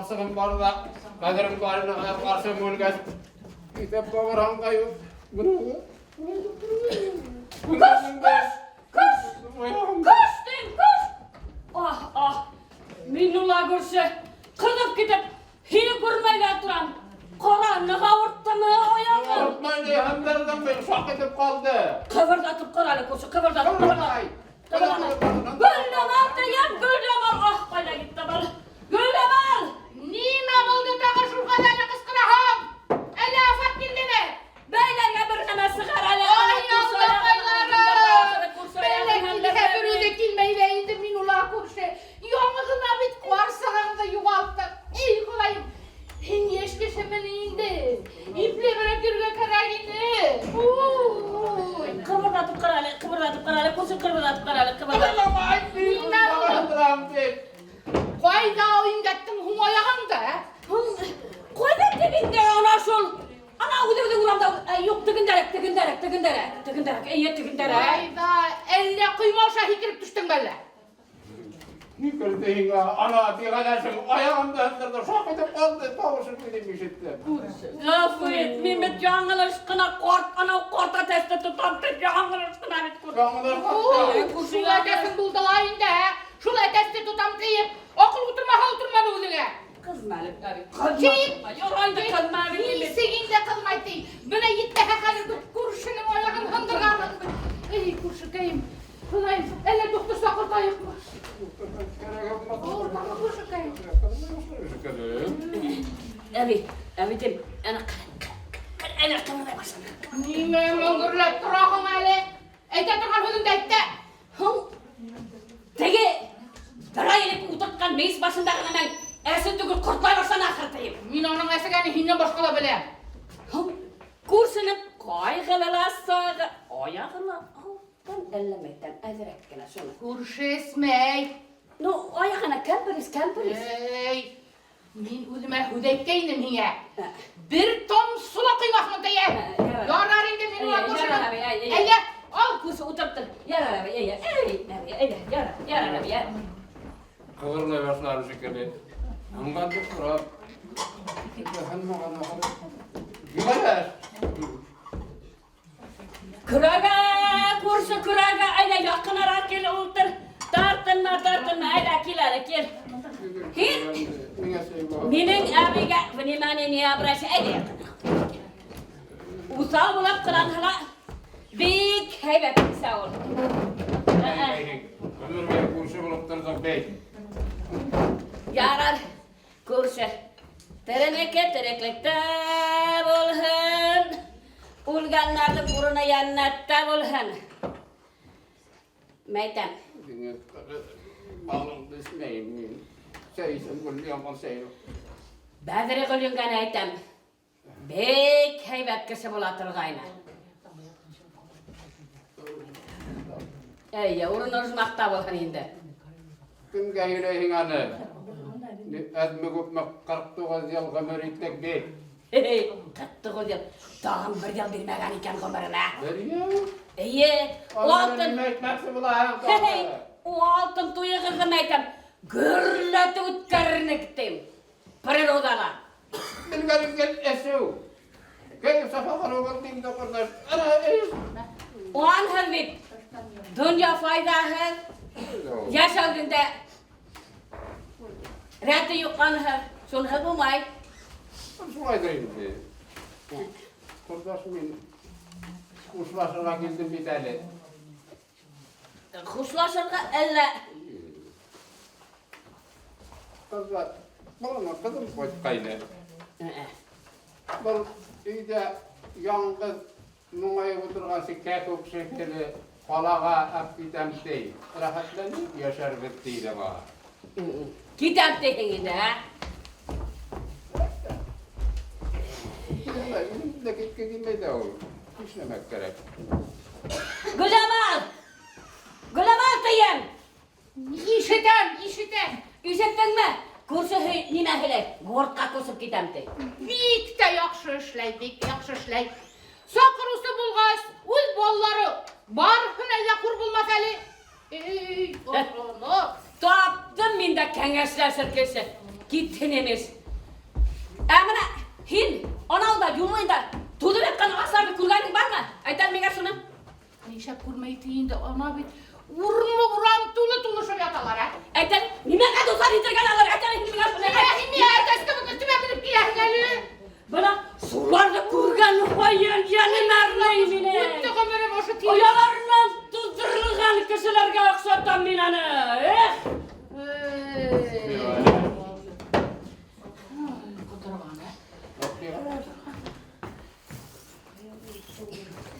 Карчыгым бар да, кадерем барына гына карчыгым үлгәч, китеп барган да юк. Көш, көш, көш! Көш дим, көш! Аһ, аһ! Миңнулла күрше, кызып китеп, һине күрмәй дә торам. Кара, нык авырттымы аягың? Авыртмады, һәмдәрдән бер шак итеп калды. Кыбырдатып кара әле, күрше, кыбырдатып кара. Гөлҗамал дигән, Гөлҗамал, ах, кайда китте был? Гөлҗамал! Нимә булды тагы шулкадәрле кычкыраһың? Әллә афәт килдеме? Бәйләргә бер нәмә сыгар әле. Ай, Аллакайларым! Бәлә килһә бер үзе килмәй дә инде мин ула күрше. Яңы гына бит карсыгыңды югалттык. Эй, Ходаем! Һин яшь кешемени инде? Ипләбрәк йөрергә кирәк иде. Уй! Кыбырдатып кара әле, кыбырдатып кара әле, күрше кыбырдатып кара әле, кыбырдатып. Кайда имгәттең һуң аягыңды, ә? Кайда дип инде ана шул. Ана үзе-үзе урамда, ә, юк, тегендәрәк, тегендәрәк, тегендәрәк, тегендәрәк, әйе, тегендәрәк. Кайда? Әллә койма аша һикереп төштеңме әллә? Ни керде һиңа? Ана, бигаләшең аягымды һындырды, шак итеп калды, тавышын минем ишеттем. Гафу ит, мин бит яңылыш кына карт, анау карт әтәчне тотам дип яңылыш кына бит күрдем. Яңылыш Ой, шул әтәсең булды ла инде, ә? Шул әтәсне тотам диеп, акыл утырмаһа утырмады үзеңә. Кызма әле, әби, Чик! кызма. Ярар инде, кызма бит. Нисек инде кызмай ди. Менә җитмәһә хәзер бит күршенең аягын һындырганын. Эй, күршекәем, Ходаем, әллә доктор чакыртаекмы? Авыртамы күршекәем? Әби, әби дим, әнә әнә кымырдай башлады. Нимә мөңгерләп тораһың әле? Әйтә торган һүзеңде әйт тә. Һың, теге бер ай элек утырткан мейес башындагы нәмәң әсе түгел, кортлай башлады ахры дием. Мин аның әсегәне һиннән башка да беләм. Һың, күршенең кайгылы ла сагы аягына алтын әллә мәйтәм, әзрәк кенә шуны. Күрше Эсмәй. Ну, аягына кәмперис, кәмперис. Эй, мин үземә һүз әйткәйнем һиңә. Бер тамчы ла коймасмын тия. Ярар инде мин ула күршенең. Әйдә, ал. Күрше утырып тор. Ярар, әби, әйдә. Әй, әби, әйдә, ярар, ярар, әби, ярар. Кыбырлый башлады шикелле. Аңган дип сорап. Бигаләш! Көрәгә, күрше, көрәгә, әйдә, якынарак кил, ултыр. Тартынма, тартынма, әйдә, кил әле, кил. Һин минең әбигә внимание не обращай, әйдә якынрак. Усал булып кыланһа, бик һәйбәт кеше ул. Гомер буе күрше булып тордык бит. Ярар, күрше. Теренеке тереклектә булһын. Үлгәннәрнең урыны җәннәттә булһын. Мәйтәм. Балыңды эчмәйем мин. Чәй эчәм, гөл яман чәй. Бәдри Гөлингәне әйтәм. Бик һәйбәт кеше була торгайны. Әйе, урыны ожмахта булһын инде. Кемгә һөйләйһең аны? Әзме күпме 49 ел гомер иттек бит. 49 ел. Тагын бер ел бирмәгән икән гомеренә. Бер ел? Әйе, алтын. Нимә әйтмәкче булаһың тагы? Алтын туегызны әйтәм. Гөрләтеп үткәрернек дим. Природага. Белгәнем гел эчү. Кәеф сафа карау булды инде, кордаш. Ана эш. Анһыз бит. Дөнья файдаһыз. Яшәүнең дә рәте юк анһыз. Шунһыз булмай. Шулай да инде. Кордаш, мин хушлашырга килдем бит әле. Хушлашырга әллә? Кызлар, балама кызым кайткайны. Был өйдә яңгыз моңаеп утырганчы кәкүк шикелле калага ап китәм ди. Рәхәтләнеп яшәрбез ди дә бар. Китәм дисең инде, ә? Минем дә китке килмәй дә ул. Нишләмәк кирәк? Гөләмал! Гөләмал дигән! Ишетәм, ишетәм. Ишеттеңме? Күрше нимә һөйләй? Гортка күчеп китәм ди. Бик тә яхшы эшләй, бик яхшы эшләй. Сакырусы булгач, үз балалары барысын әллә хур булмас әле. Эй, охрана. Таптым мин дә кәңәшләшер кеше. Китсен имеш. Ә бына һин анау да юл буйында туҙып ятҡан ағастарҙы күргәнең бармы? Әйт әле миңә шуны. Нишләп күрмәй ти инде, ана бит урмы урам тулы тулышып яталар, ә? Әйт әле, нимәгә дусар ителгән алар? Әйт әле һин миңә шуны. Ә һин ни әтәс кебек өҫтөмә менеп киләһең әле? Бына шуларҙы күргән һайын йәнем әрней минең. Үтте ғүмерем ошо тиҙ. Ояларынан туҙҙырылған кешеләргә оҡшатам мин аны. Эх! Эй. Ай, ҡоторған, ә?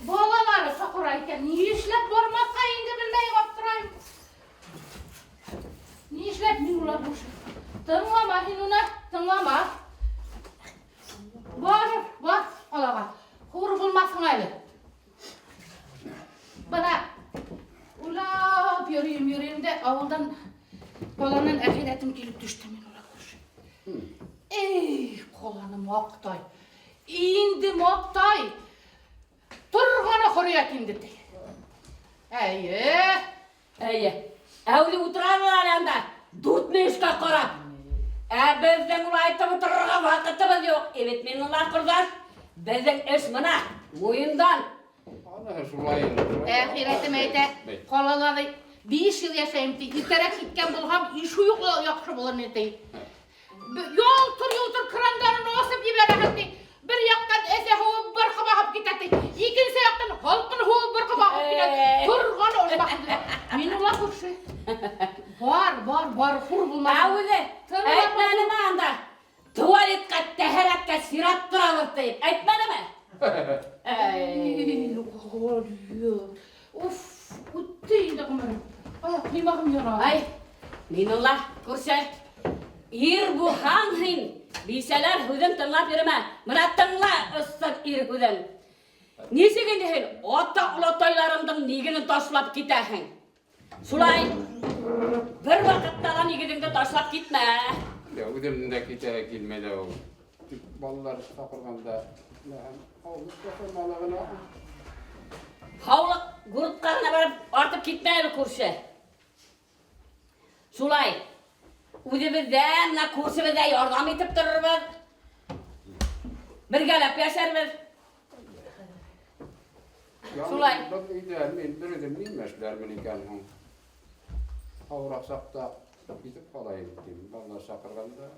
Балалары саҡыра икән, ни эшләп бармаҫҡа инде белмәй аптырайым. Ни эшләп мин улар буш? Тыңлама һин уны, тыңлама. Бар, бар ҡалаға. Хур булмаҫһың әле. Бына уйлап йөрөйөм, йөрөйөм дә ауылдан ҡаланан әхирәтем килеп төштө мин улар күрше. Эй, ҡаланы маҡтай. Инде маҡтай. Торғаны хөрриәт инде ти. Әйе. Әйе. Әүҙе ултыралар әле анда. Дүрт мөйөшкә ҡарап. Ә беҙҙең улай итеп ултырырға ваҡытыбыҙ юҡ. И бит Миңнулла ҡорҙаш, беҙҙең эш бына муйындан. Ана шулай инде. Әхирәтем әйтә, ҡалала ди, 5 йыл йәшәйем ти. Иртәрәк киткән булһам, ишү юҡ яҡшы булыр ине ти. Ялтыр-йолтор крандарын асып ебәрәһең ти. Бер яҡтан эҫе һыуы бырҡып ағып китә ти. Икенсе яҡтан һалҡын һыуы бырҡып ағып китә. Торғаны ожмах инде. Мин ула күрше. Бар, бар, бар, хур булмаҫ. Әүҙе, Тыңлама. әйтмәнеме анда? Туалетҡа, тәһәрәткә сират торабыҙ тип. Әйтмәнеме? Әй. Эй, Уф, үтте инде ғүмерем. Ай, ҡоймағым яра. Ай, Миңнулла, күрше, ир булһаң һин, бисәләр һүҙен тыңлап йөрөмә. Бына тыңла, ысын ир һүҙен. Нисек инде һин ата олатайларыңдың нигеҙен ташлап китәһең? Шулай, бер ваҡытта ла нигеҙеңде ташлап китмә. Я үҙемдең дә китәһе килмәй ҙә ул. Тик балалар саҡырғанда, һаулыҡ яһамалы ғына. Һаулыҡ городҡа ғына барып артып китмә әле, күрше. Шулай, үҙебеҙҙә, бына күршебеҙҙә ярҙам итеп торорбоҙ. Бергәләп йәшәрбеҙ. Шулай. Был өйҙә мин бер үҙем нимә эшләрмен икән һуң? Һауыраҡ саҡта китеп ҡалайым тим. Балалар саҡырғанда.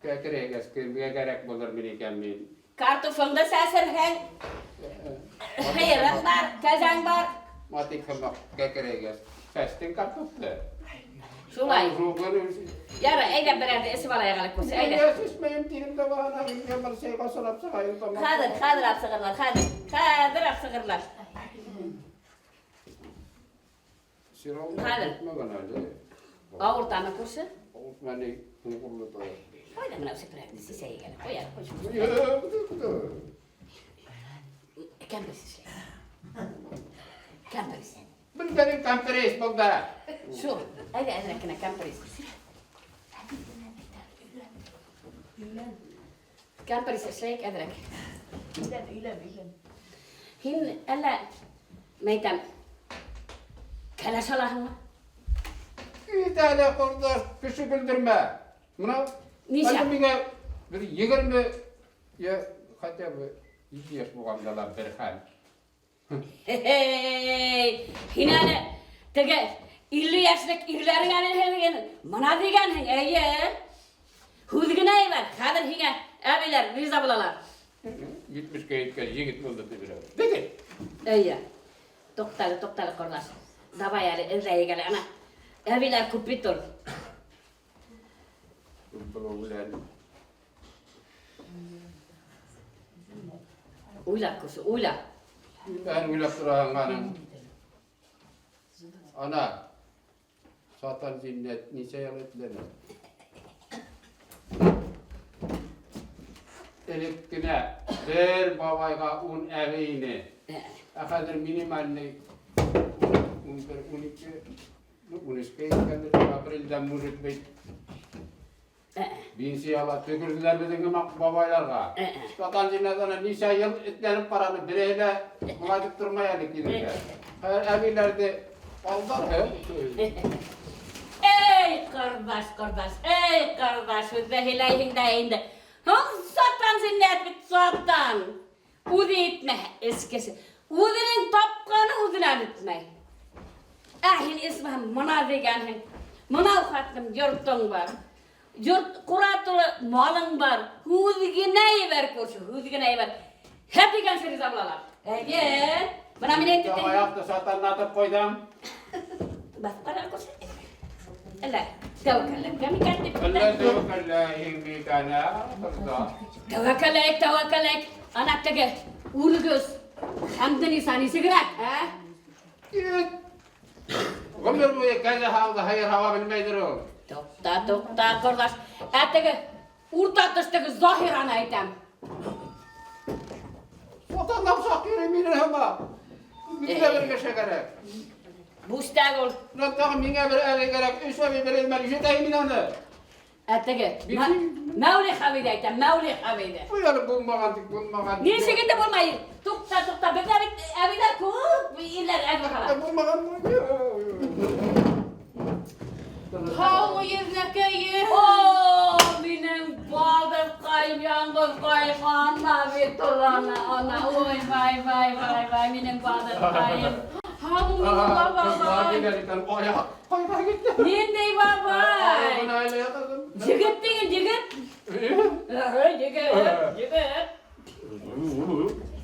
Кәкерәйгәс кемгә кәрәк булырмын икән мин? Картофыңды сәсерһең, һыйырың бар, кәзәң бар. Матик һымаҡ кәкерәйгәс. Сәстең картофты. Шулай. Шулай. Ярай, әйҙә берәрҙе эсеп алайыҡ әле, күрше, әйҙә. Эсмәйем тинем дә бағана, миңә бер сәйгә салып сығайым тамам. Хәҙер, хәҙер алып сығырлар, хәҙер. Хәҙер алып сығырлар. Сирал Хәҙер. әйтмәгән әле. Ауыртамы, күрше? Ауыртманы һуңғырлы тора. Ҡуй ҙа бына сепрәкте сисәйек әле. Ҡуй әле, ҡуй. Юҡ, Компресс эшләй. Компресс. Белгәнең компресс булды. Шул, әйҙә әҙерәк кенә компресс. Компресс эшләйек әҙерәк. Өйлән, өйлән, өйлән. Һин әллә, мәйтәм, кәләш алаһыңмы? Кит әле, ҡорҙаш, кеше көлдөрмә. Бына Нисә? әле миңә бер 20 я хотя бы 2 йәш булғанда ла бер хәл. Хей, һин әле теге 50 йәшлек ирләрең әле һин бына тигәнһең, эйе. Һүҙ генә әйбәт, хәҙер һиңә әбейҙәр риза булалар. 70-кә еткән егет булды тип берәү. Теге. Эйе. Туҡта әле, туҡта әле, ҡорҙаш. Давай әле, эҙләйек әле, ана. Әбейҙәр күп бит ул. Был белән. Уйла, күрше, уйла. Нимәһен уйлап тораһың аның? Ана, Сатан Зиннәт нисә йыл этләнә? Элек кенә бер бабайға 10 әбей ине. Ә хәҙер минимальный 11, 12, ну, 13-кә еткәндер, апрелдә может быть. Пенсия ала, төкөрҙөләр беҙҙең һымаҡ бабайларға. Сатан Зиннәт ана нисә йыл этләнеп ҡараны, береһе лә былай тип тормай әле килергә. Хәҙер әбейҙәрҙе алдар, һе? Эй, ҡорҙаш, ҡорҙаш, эй, ҡорҙаш, һүҙҙе һөйләйһең дә инде. Һуң сатан зиннәт бит, сатан. Үҙе етмәһә, эскесе. Үҙенең тапҡаны үҙенә бөтмәй. Ә һин исмаһам мына дигәнһең. Мынау хәтлем йортоң бар. Йорт ҡура тулы малың бар. Һүҙ генә ебәр, күрше, һүҙ генә ебәр. Һә дигәнсе риза булалар. Әйе. Бына мин әйтеп Аяҡты сатанлатып ҡуйҙым. Баҫ ҡара, күрше. Әллә тәүәккәлләп микән дип. Әллә тәүәккәлләйһең микән, ә, ҡорҙаш? Тәүәккәлләйек, тәүәккәлләйек. Ана теге Үргөс Хәмдениса нисегерәк, ә? Кит. Ғүмер буйы кәзә һауҙы, һыйыр һауа белмәйҙер ул. Туҡта, туҡта, ҡорҙаш. Ә теге урта төштәге Заһираны әйтәм. Сатанлап саҡ йөрөй минең һымаҡ. Миңә бер кеше кәрәк. Бүстәк ул. Унан тағы миңә бер әбей кәрәк. Өс әбей бер мәл ишетәйем мин аны. Ә теге Мәүлих әбейҙе әйтәм, Мәүлих әбейҙе. Буй әле булмаған тик булмаған. Нисек инде булмай? Туҡта, туҡта, беҙҙә бит әбейҙәр күп, ирләр әҙ булһа. Булмаған. Һаумы, еҙнәкәйем? О, минең балдыҙҡайым, яңғыҙҡайым, ана бит ул, ана, ана, ой, вай, вай, вай, вай, минең балдыҙҡайым. Һаумы, Миңнулла бабай? Аяҡ ҡайҙа китте? Ниндәй бабай? Бына әле ятырҙым. Егет тиген, егет. Егет, егет.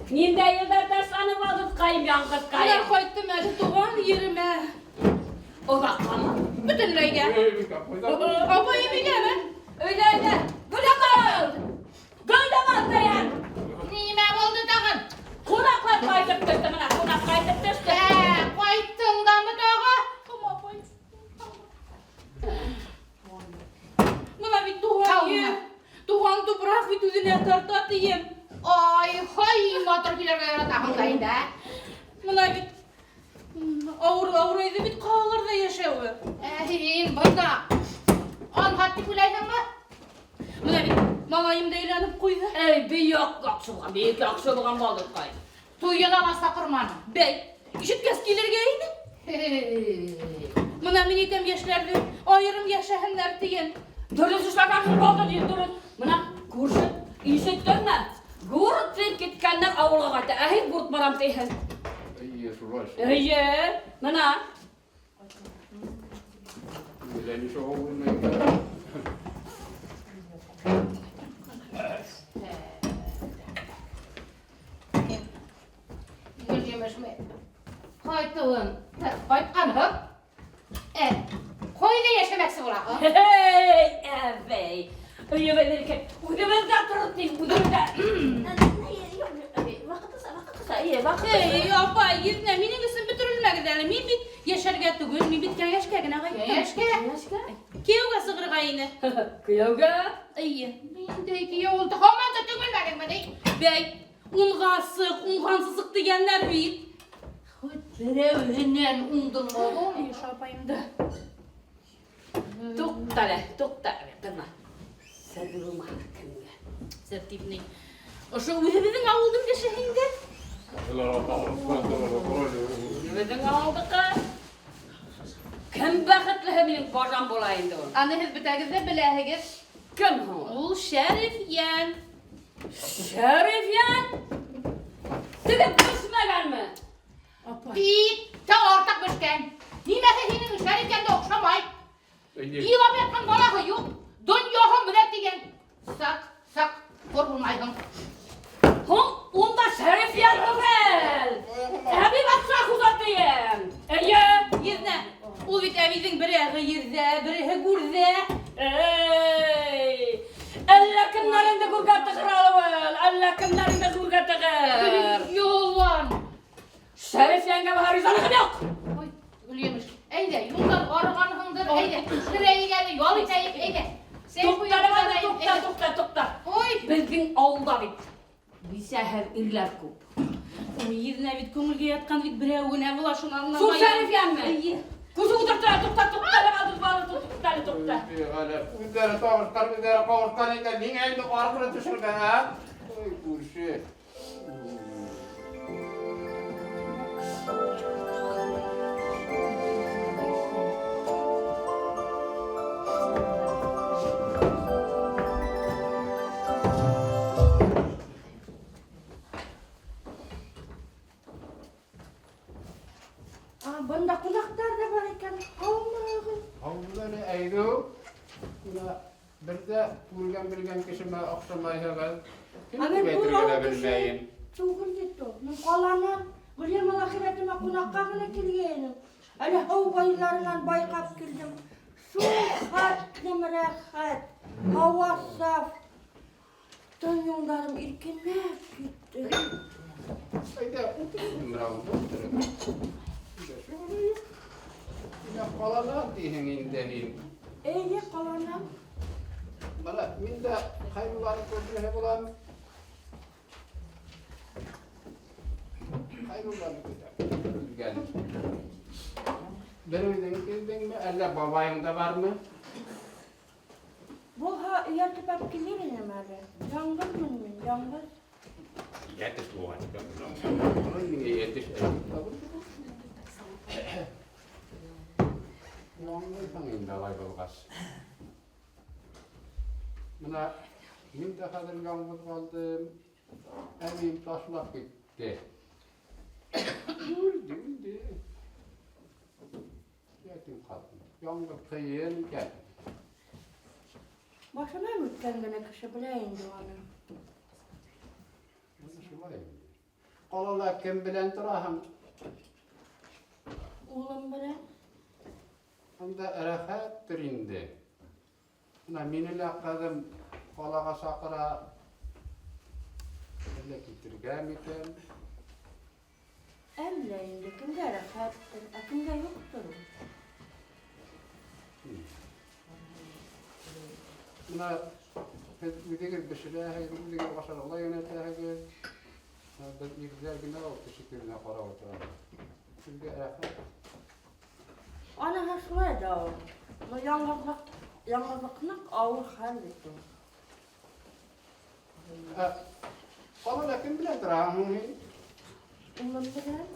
Ниндәй йылдар ташланы балдыҙҡайым, Менә яңғыҙҡайым? ҡайттым әле туған еремә. Оҙаҡҡамы? Бөтөнләйгә. Апайым өйҙәме? Өйҙә, өйҙә. Гөлямал! Гөлямал таян! Нимә булды тағын? Ҡунаҡлар ҡайтып төштө бына, ҡунаҡ ҡайтып төштө. Ә, ҡайттың дамы тағы? Апай. Бына бит туған Һаумы. ер. Туған тупраҡ бит үҙенә тарта тием. Ай, һай, матур һөйләргә яратаһың да инде, ә? Бына бит ауыр ауырайҙы бит ҡалаларҙа йәшәүе. Ә һин бында анһат тип уйлайһыңмы? Бына бит малайым да өйләнеп ҡуйҙы. Эй, бик яҡшы булған, бик яҡшы булған балдыҙҡай. Туйына ла саҡырманың. Бәй, ишеткәс килергә ине. Бына мин әйтәм йәштәрҙе айырым йәшәһеннәр тиген. Дөрөҫ эшләгәнһең, балдыҙ, дөрөҫ. Бына күрше, ишеттеңме? Город тип киткәндән ауылға ҡайта. Ә һин город барам тиһең. Эйе, шулай. Эйе, бына. Әллә нисә ауыл икән. Гөлйемешме? Ҡайтыуын, ҡайтҡанһың. Ә, ҡайҙа йәшәмәксе булаһың? Эй, әбей. Өйөбеҙҙеке. Үҙебеҙҙә тороп тим, үҙебеҙҙә. Ваҡытыса, ваҡытыса, эйе, ваҡытыса. Эй, апай, еҙнә, минең өсөн бөтөрөлмәгеҙ әле. Мин бит йәшәргә түгел, мин бит кәңәшкә генә ҡайттым. Кәңәшкә? Кәңәшкә? Кейәүгә сығырға ине. Кейәүгә? Эйе. Ниндәй кейәү ул? Һаман да төгөлмәнеңме ни? Бәй, унға сыҡ, уңғансы сыҡ тигәннәр бит. Хоть берәүһенән уңдыңмы ул? Эй, апайымды. Туҡта әле, туҡта әле, тыңла. Сер булмаһын кемгә? Сер тип ни? Ошо үҙебеҙҙең ауылдың кешеһе инде. Үҙебеҙҙең ауылдыҡы. Кем бәхетлеһе минең бажам була инде ул? Аны һеҙ бөтәгеҙ ҙә беләһегеҙ. Кем һуң ул? Ул Шәрифйән. Шәрифйән? Теге бешмәгәнме? Апай. Бик тә артыҡ бешкән. Нимәһе һинең Шәрифйәнгә оҡшамай? Илап ятҡан балаһы юҡ. Донъяһы менә тигән. Саҡ, саҡ, хур булмайһың. Һуң унда Шәрифйән түгел. Әбей батша хужа тием. Эйе. Еҙнә, ул бит әбейҙең берәге ерҙә, береһе гүрҙә. Эй! Әллә кемдәр инде гүргә тығыр ул, әллә кемдәр инде гүргә тығыр. Юлан. Шәрифйәнгә баһа ризалығым юҡ. Ой, Гөлйемеш, әйҙә, юлдан арығанһыңдыр, әйҙә, керәйек әле, ял итәйек, әйҙә. Сәй Туҡта, ҡуйып әле, алайым, туҡта, әйҙә. туҡта, туҡта. Ой. Беҙҙең ауылда бит бисәһеҙ ирләр күп. Ой, еҙнә бит күңелгә ятҡан бит берәү генә була, шуны аңламайым. Шул Шәрифйәнме? Эйе. Күҙе ултырта, туҡта, туҡта, әле, балдыҙ, балдыҙ, туҡта, әле, туҡта. Үҙҙәре табышҡан, үҙҙәре ҡауышҡан икән, ниңә инде арҡыры төшөргән, ә? Ой, күрше. Бында ҡунаҡтар ҙа бар икән. Һаумыһығыҙ? Һаумы әле, әйҙүк. Менә бер ҙә күргән белгән кешемә оҡшамайһығыҙ. Кем Ә тип мин был әйтергә лә ауыл кеше белмәйем. түгел бит ул. Мин ҡаланан Гөлйемал әхирәтемә ҡунаҡҡа ғына килгәйнем. Әле һыу буйҙарынан байҡап килдем. Шул хәтлем рәхәт, һауа саф. Тын юлдарым иркенләп китте. Әйҙә, ултырығыҙ менә унда, ултырығыҙ. Әйҙә, шуны юҡ. Менә ҡаланан тиһең инде һин. Эйе, ҡаланан. Бына мин дә Хәйрулланың күршеһе булам. Хәйрулланы көтәм. Килгән. Бер үҙең килдеңме, әллә бабайың да бармы? Булһа, эйәртеп алып килер инем әле. Яңғыҙмын мин, яңғыҙ. Йәтеш булған икән. Уның миңә йәтеш Яңғыҙһың инде алай булғас. Бына мин дә хәҙер яңғыҙ ҡалдым. Әбейем ташлап китте. Үлде, үлде. Ятим ҡалдым. Яңғыҙ ҡыйын икән. Башынан үткән генә кеше белә инде уны. Бына шулай инде. Ҡалала кем белән тораһың? Улым белән. Унда рәхәттер инде. Бына мине лә ҡыҙым ҡалаға саҡыра. Әллә китергә микән? Әллә инде кемгә рәхәттер, ә кемгә юҡтыр ул. Бына һеҙ үҙегеҙ бешерәһегеҙ, үҙегеҙ ашарға ла йүнәтәһегеҙ. Беҙ ирҙәр генә ул кеше күҙенә ҡарап ултырабыҙ. Һеҙгә рәхәт. Аныһы шулай ҙа ул. Но яңғыҙлыҡ, яңғыҙлыҡ ныҡ ауыр хәл бит ул. Ә, ҡалала кем белән тораһың һин? Улым белән.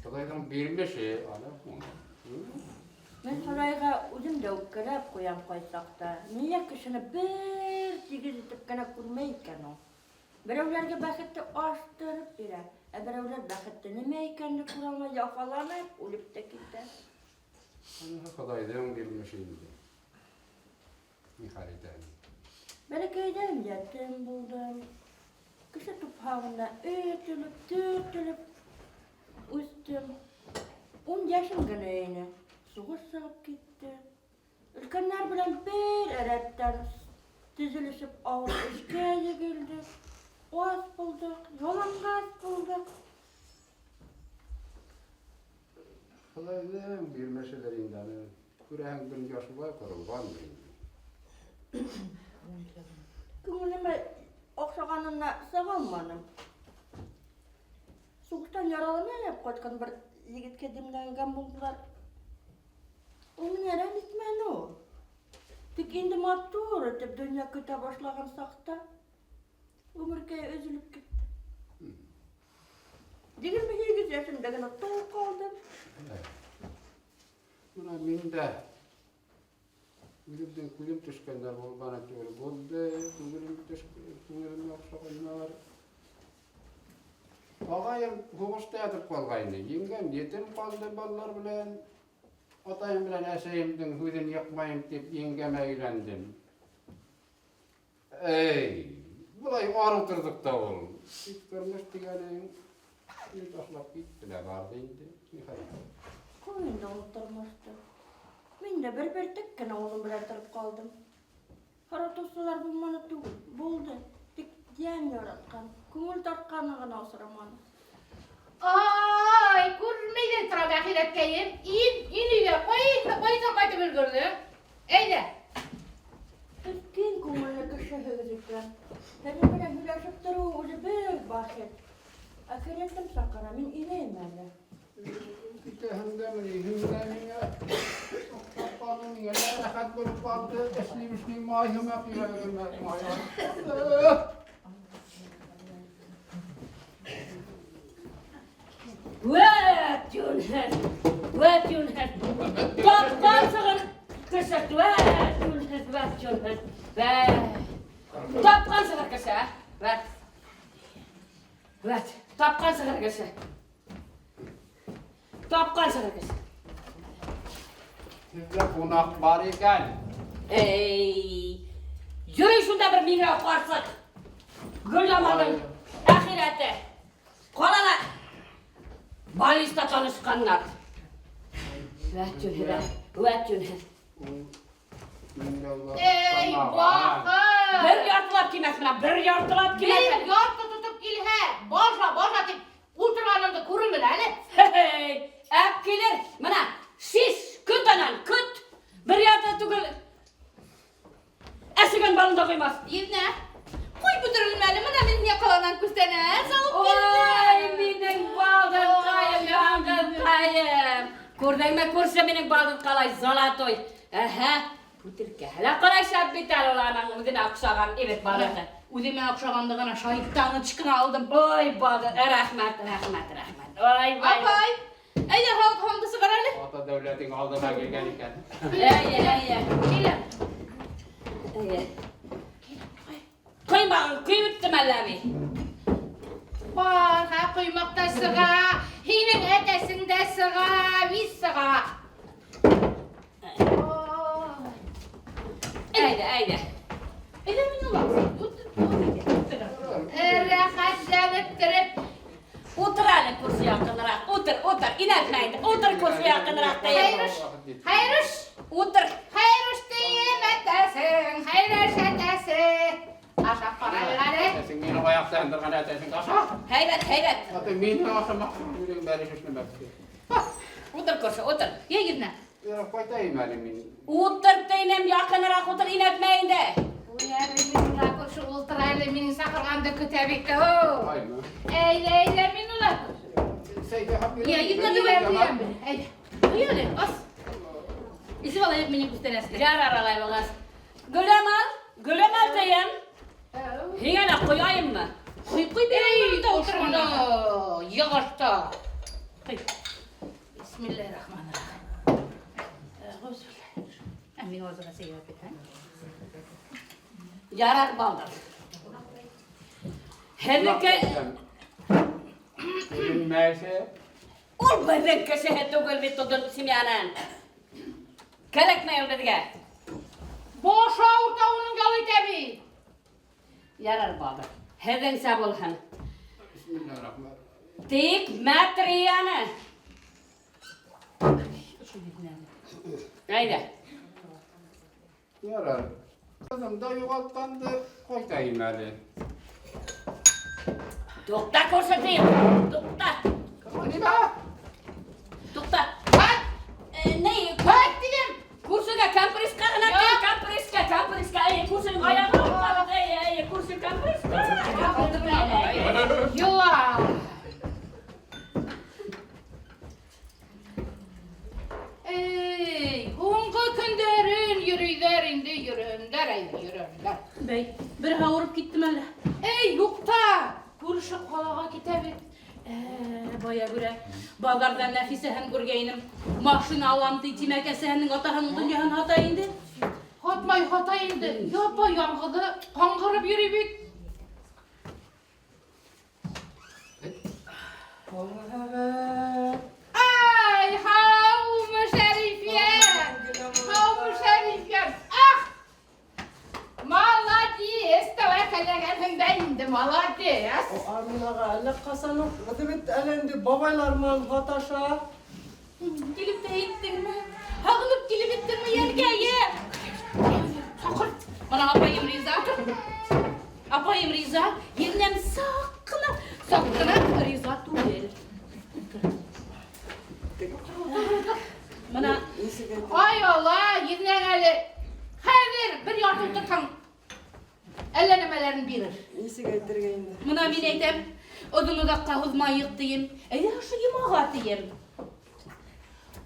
Хоҙайҙың бирмеше, ана. Мин Хоҙайға үҙем дә үпкәләп ҡуям ҡайсаҡта. Ниңә кешене бер тигеҙ итеп кенә күрмәй икән ул? Берәүләргә бәхетте аштырып бирә, ә берәүләр бәхетте нимә икәнен күрә алмай, яфаланып үлеп тә китә. Аныһы Хоҙайҙың бирмеше инде. Ни хәл итәһең? Бәләкәйҙән ятим булдым. Кеше тупһағында өтөлөп, төртөлөп үҫтем. 10 йәшем генә ине. Һуғыш сығып китте. Өлкәндәр белән бер рәттән теҙелешеп ауыр эшкә егелдек. Ас булдыҡ, яланғас булдыҡ. Хоҙайҙың бирмешелер инде аны. Күрәһең, донъя шулай ҡоролғандыр инде. Күңелемә оҡшағанына сыға алманым. Һуғыштан яраланып ҡайтҡан бер егеткә димләнгән булдылар. Ул мине әрәм итмәне ул. Тик инде матур итеп донъя көтә башлаған саҡта ғүмеркәй өҙөлөп китте. 28 йәшемдә генә тол ҡалдым. Бына мин дә үҙемдең күҙем төшкәндәр булманы түгел булды, күңелем күңелемә оҡшағандар. Ағайым һуғышта ятып ҡалғайны. Еңгәм етем ҡалды балалар белән. Атайым белән әсәйемдең һүҙен йыҡмайым тип еңгәмә өйләндем. Эй, былай арыу торҙоҡ та ул. Тик тормош тигәнең мине ташлап китте лә барҙы инде. Ни хәл итәм? Ҡуй инде ул тормошто. Мин дә бер бөртөк кенә улым белән тороп ҡалдым. Һоратыусылар булманы түгел, булды. Тик йән яратҡан, күңел тартҡаны ғына осраманы. Ай, күрмәй ҙә торам әхирәткәйем. Ин, ин өйгә, ҡайҙа ҡайтып өлгөрҙөң? Әйҙә. Һеҙ киң күңелле кешеһегеҙ икән. Һеҙҙең менән һөйләшеп тороу үҙе бер бәхет. Әхирәтем саҡыра, мин инәйем әле. Китәһең дә мени, һин дә миңә оҡшап ҡалдың, миңә лә рәхәт булып ҡалды. Эшлим-эшлим, май һымаҡ йөрәгемә май артты. Вәт йүнһеҙ, вәт йүнһеҙ. Тапҡансығыҙ. Кеше вәт, юнһеҙ, вәт, юнһеҙ. Вәт. Тапҡан сығыр кеше, ә? Вәт. Вәт. Тапҡан сығыр кеше. Тапҡан сығыр кеше. Һеҙҙә ҡунаҡ бар икән. Эй, йөрөй шунда бер миңрәү ҡарсыҡ. Гөлйамалдың әхирәте. Ҡалала больниста танышҡаннар. Вәт йүнһеҙ, ә? Вәт йүнһеҙ. Ул миңрәүгә Эй, оҡшамаған. бахыр! Бер яртылап килмәҫ менән, бер яртылап Бер килмәҫ. ярты тотоп килһә, бажа, бажа тип ултырғаныңды күрермен әле. Хей, әп килер. Мына, шиш, көт анан, көт. Бер ярты түгел. Әсегән балын да ҡуймаҫ. Еҙнә, ҡуй бөтөрөлмә әле, мына мин һиңә ҡаланан күстәнәс алып Ой, килдем. минең балдыҙҡайым, яңғыҙҡайым. Күрҙеңме, күрше минең балдыҙ ҡалай золотой. Әһә, бүтелкәһе лә ҡалай шәп бит әле ул аның үҙенә оҡшаған ебет балыҡы. Үҙемә оҡшағанды ғына шайтанычканы алдым. Ой, балдыҙ, рәхмәт, рәхмәт, рәхмәт. Ой, бай. Апай, әйҙә һауыт һабаңды сығар әле. Ата дәүләтең алдына килгән икән. Әйе, әйе. Килә. Әйе. Ҡоймағың көйөп бөттөмө әллә әбей? Бар, ҡоймаҡ та сыға, һинең әтәсең дә сыға, вис сыға. Әйҙә, әйҙә. Әйҙә мин улам. Рәхәтләнеп тереп, Ултыр әле күрше яҡыныраҡ. Ултыр, ултыр. Инәтмә инде. Ултыр күрше яҡыныраҡ тейем. Хәйрүш, Хәйрүш, Ултыр. Хәйрүш тейем әтәсең, Хәйрүш әтәсе. Ашап ҡарайыҡ әле. Әтәсең мине аяҡта һындырған әтәсең аша. Һәйбәт, һәйбәт. Ата мине ашамаҡсы, минең бәлеш эшләмәксе. Ултыр күрше, ултыр. Йә, еҙнә. Ярар, ҡайтайым әле мин. Ултыр тинем, яҡыныраҡ ултыр, инәтмә инде. Уй, әле Минулла күрше ултыр әле, минең саҡырғанды көтә бит. О. Аймы? Әйҙә, әйҙә, Минулла күрше. Сәйгә һап Йә, еҙнә Әйҙә, әйҙә. Ҡуй әле, ас. Эсеп алайыҡ минең күстәнәсте. Ярар алай булғас. Гөлямал, Гөлямал тием. Һиңә лә ҡояйыммы? Ҡуй, ҡуй, Эй, бер ултырғанда. ошоно йығышты. Ҡуй. Бисмиллаһир-рахманир-рахим. Ә, мин аҙыға сәй алып китәм. Ярар балдыр. Һеҙҙеке Күренмәҫе. ул беҙҙең кешеһе түгел бит тоҙон семьянан. Кәрәкмәй ул беҙгә. Баш ауырта уның ял итә бит. Ярар балдыр. Һеҙҙеңсә булһын. Бисмиллаһир-рахманир. Тик мәтрияне. Әйҙә. Ярар. Ҡыҙым да юғалтҡанды, ҡайтайым әле. Туҡта күрше тием. Туҡта. Нимә? Туҡта. Ҡайт, Ни, ҡайт тинем. күршегә компреска ғына кил, компреска, компреска. Эй, күршенең аяғы ауырта. Эй, эй, күрше компреска. Йыла. Эй, һуңғы көндәрен йөрөйҙәр инде, йөрөһөндәр, әйҙә, йөрөһөндәр. Бәй, бер ауырып киттем әле. Эй, юҡ та, күрше ҡалаға китә бит. Ә, бая күрә. Баҙарҙа Нәфисәһен күргәйнем. Машина алам ти, тимәк әсәһенең атаһының донъяһын һата инде. Һатмай һата инде. Япа яңғыҙы ҡаңғырып йөрөй бит. Ай, һаумы, Шәрифйән! Һаумы, Шәрифйән! Ах! Молодец, тәүәккәлләгәнһең дә инде, молодец. О Армин аға, әллә ҡасан уҡ үҙе бит әле инде бабайлар менән һаташа. Килеп тә еттеңме? Һағынып килеп еттеңме, йәнкәйем? Саҡыр. Бына апайым риза. Апайым риза, еҙнәм саҡ ҡына, саҡ ҡына риза түгел. Мына Нисек әйтә? Ай Алла, еҙнәң әле. Хәҙер бер ярты ултыртһаң, әллә нәмәләрен бирер. Нисек әйтергә инде? Мына мин әйтәм, оҙон оҙаҡҡа һуҙмайыҡ тием. Әйҙә ошо йомаға тием.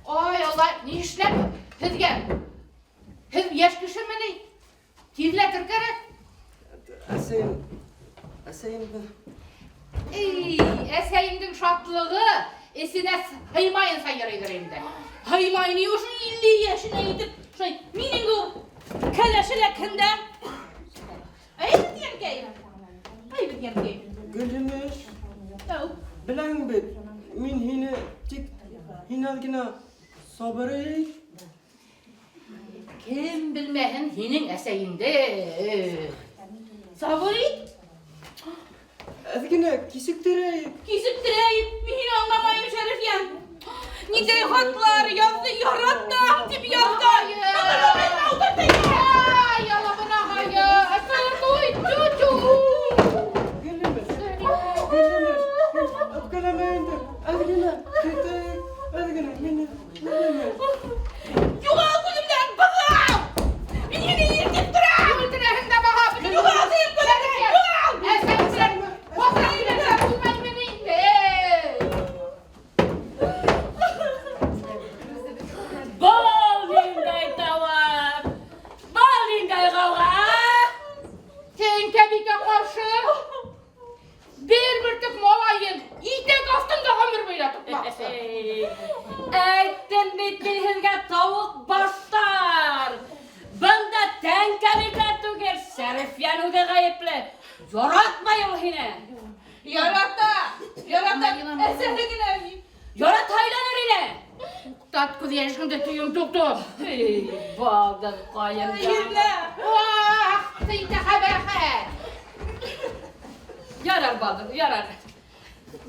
Ай Алла, нишләп һеҙгә? Һеҙ йәш кешеме ни? Тиҙләтер кәрәк. Әсәйем, әсәйем дә Эй, әсәйемдең шатлығы эсенә һыймайынса йөрөйҙөр инде. Һыймай ни ошо 50 йәшенә етеп Шулай минең ҙур кәләш эләкһен дә. Әйбәт йәнкәй. Әйбәт йәнкәй. Гөлйемеш, Әү. беләң бит, мин һине тик һин әҙ генә сабыр ит. Кем белмәһен һинең әсәйеңде. Сабыр ит. Әҙ генә кисектерәйек. Кисектерәйек. Мин һине аңламайым, Шәрифйән. Ниндәй хатлар язды, яратам дип язды. Ай, алабына һай, тю-тю. Гөлйемеш, Гөлйемеш, һин үпкәләмә инде. Әҙ генә көтәйек, әҙ генә мине Гөлйемеш. Юғал күҙемдән, бығау! Мин һине иртеп торам! Үлтерәһең дә баһа. Юғал тием күҙемдән, юғал! Әсәң белән ҡасан өйләнсәм булмаймы ни инде? Был ниндәй тауар? Был ниндәй ғауға? Тәңкәбикә ҡаршы бер бөртөк малайын итәк аҫтында ғүмер буйына тотмаҡсы. Әйттем бит мин һеҙгә тауыҡ баштар. Бында Тәңкәбикә түгел, Шәрифйән үҙе ғәйепле. Яратмай ул һине. Ярата, ярата. Әсәһе генә ни. Яратһа өйләнер ине. Туҡтат күҙ йәшеңде төйөм туҡтат. Эй, балдыҙ ҡайым. Ирнә. Ах, тинтә ҡәбәхәт. Ярар балдыҙ, ярар.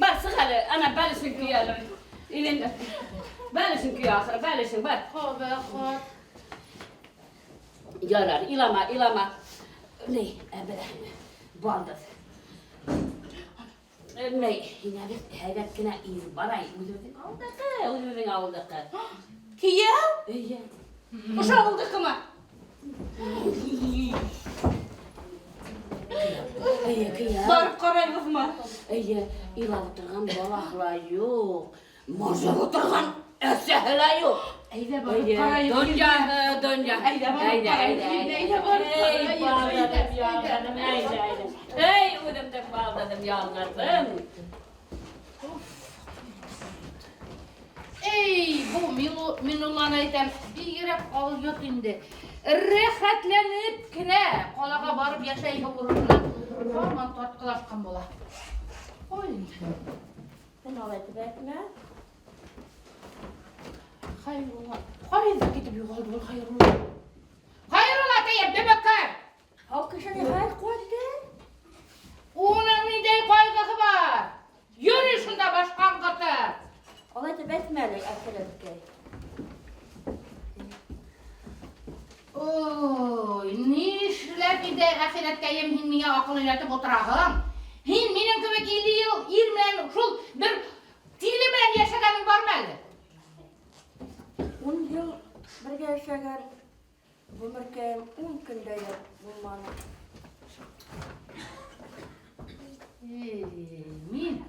Бар, сыҡ әле, ана бәлешен көй әле. Илен бәлешен көй ахыры, бәлешен бар. Ҡәбәхәт. Ярар, илама, илама. Ни, әбеләһең, балдыҙ. Ни, һиңә бит һәйбәт кенә ир бар ай, үҙебеҙҙең ауылдыҡы, үҙебеҙҙең ауылдыҡы. Кейәү? Эйе. Ошо ауылдыҡымы? Эйе, кейәү. Барып ҡарайбыҙмы? Эйе, илап ултырған балаһы ла юҡ. Мыжып ултырған әсәһе лә юҡ. Әйҙә барып Эйе, ҡарайыҡ. донъяһы, донъя. Әйҙә барып Әйҙә, ҡарайыҡ. әйҙә, әйҙә. Әйҙә барып Эй, ҡарайыҡ. балдыҙым, Әйҙә, яңғыҙым, әйҙә, әйҙә. Эй, үҙемдең балдыҙым, яңғыҙым. Эй, бу Минулланы әйтәм, бигерәк алйот инде. Рәхәтләнеп кенә ҡалаға барып йәшәйһе урынына һаман тартҡылашҡан була. Ҡуй инде. Һин алай тип әйтмә. Хәйрулла, ҡайҙа китеп юғалды был Хәйрулла? Хәйрулла тием, дөмөккән! Һау кешене хәл ҡуйҙы. Уның ниндәй ҡайғыһы бар? Йөрөй шунда баш ҡаңғыртып. Алай тип әйтмә әле, әхирәткәй. Ой, нишләп инде әхирәткәйем һин миңә аҡыл өйрәтеп ултыраһың? Һин минең кеүек 50 йыл ир менән шул бер тиле менән йәшәгәнең бармы әле? 10 йыл бергә йәшәгән ғүмеркәйем 10 көндә лә булманы. Эй, мин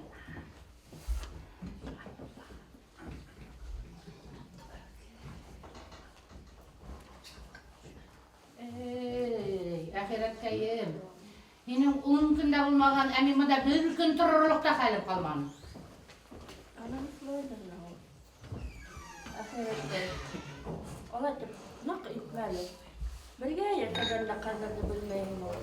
Эй, әхирәткәйем. Һинең 10 көндә булмаған, ә мин бында бер көн торорлоҡ та хәлем ҡалманы. Анам шулайҙыр ла ул. Әхирәткәй. Алай тип ныҡ итмә әле. Бергә йәшәгәндә ҡәҙерҙе белмәйем ул.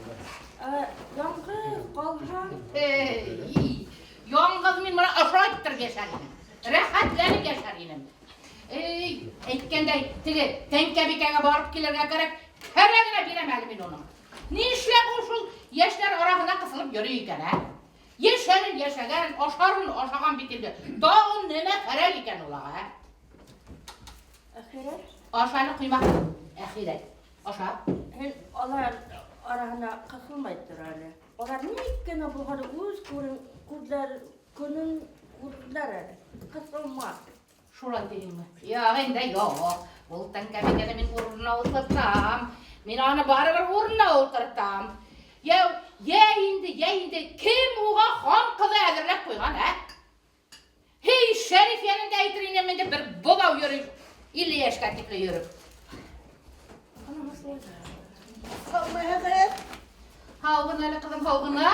Ә яңғыҙ ҡалһаң, Эй, яңғыҙ мин бына ошолай иттереп йәшәр инем. Рәхәтләнеп йәшәр инем. Эй, әйткәндәй, теге Тәңкәбикәгә барып килергә кәрәк. Кәрәгенә бирәм әле мин уның. Нишләп ул шул йәштәр араһына ҡыҫылып йөрөй икән, ә? Йәшәрен йәшәгән, ашарын ашаған бит инде. Тағын нимә кәрәк икән уларға, ә? Әхирәт, Аша әле ҡоймаҡ. Әхирәт. Аша. һин алар араһына ҡыҫылмай тор әле. Улар ни кенә булһа ла үҙ күҙҙәр көнөн күрҙеләр әле. Ҡыҫылма. Шулай тиһеңме? Юҡ инде, юҡ. Ул Тәңкәбикәне мин урынына ултыртам. Мин аны барыбер урынына ултыртам. Йә, йә инде, йә инде, кем уға хан ҡыҙы әҙерләп ҡуйған, ә? Һей, Шәриф янында әйтер инем инде бер быҙау йөрөй. 50 йәшкә тикле йөрөп. Һаумыһығыҙ. Һау ғына әле, ҡыҙым, һау ғына.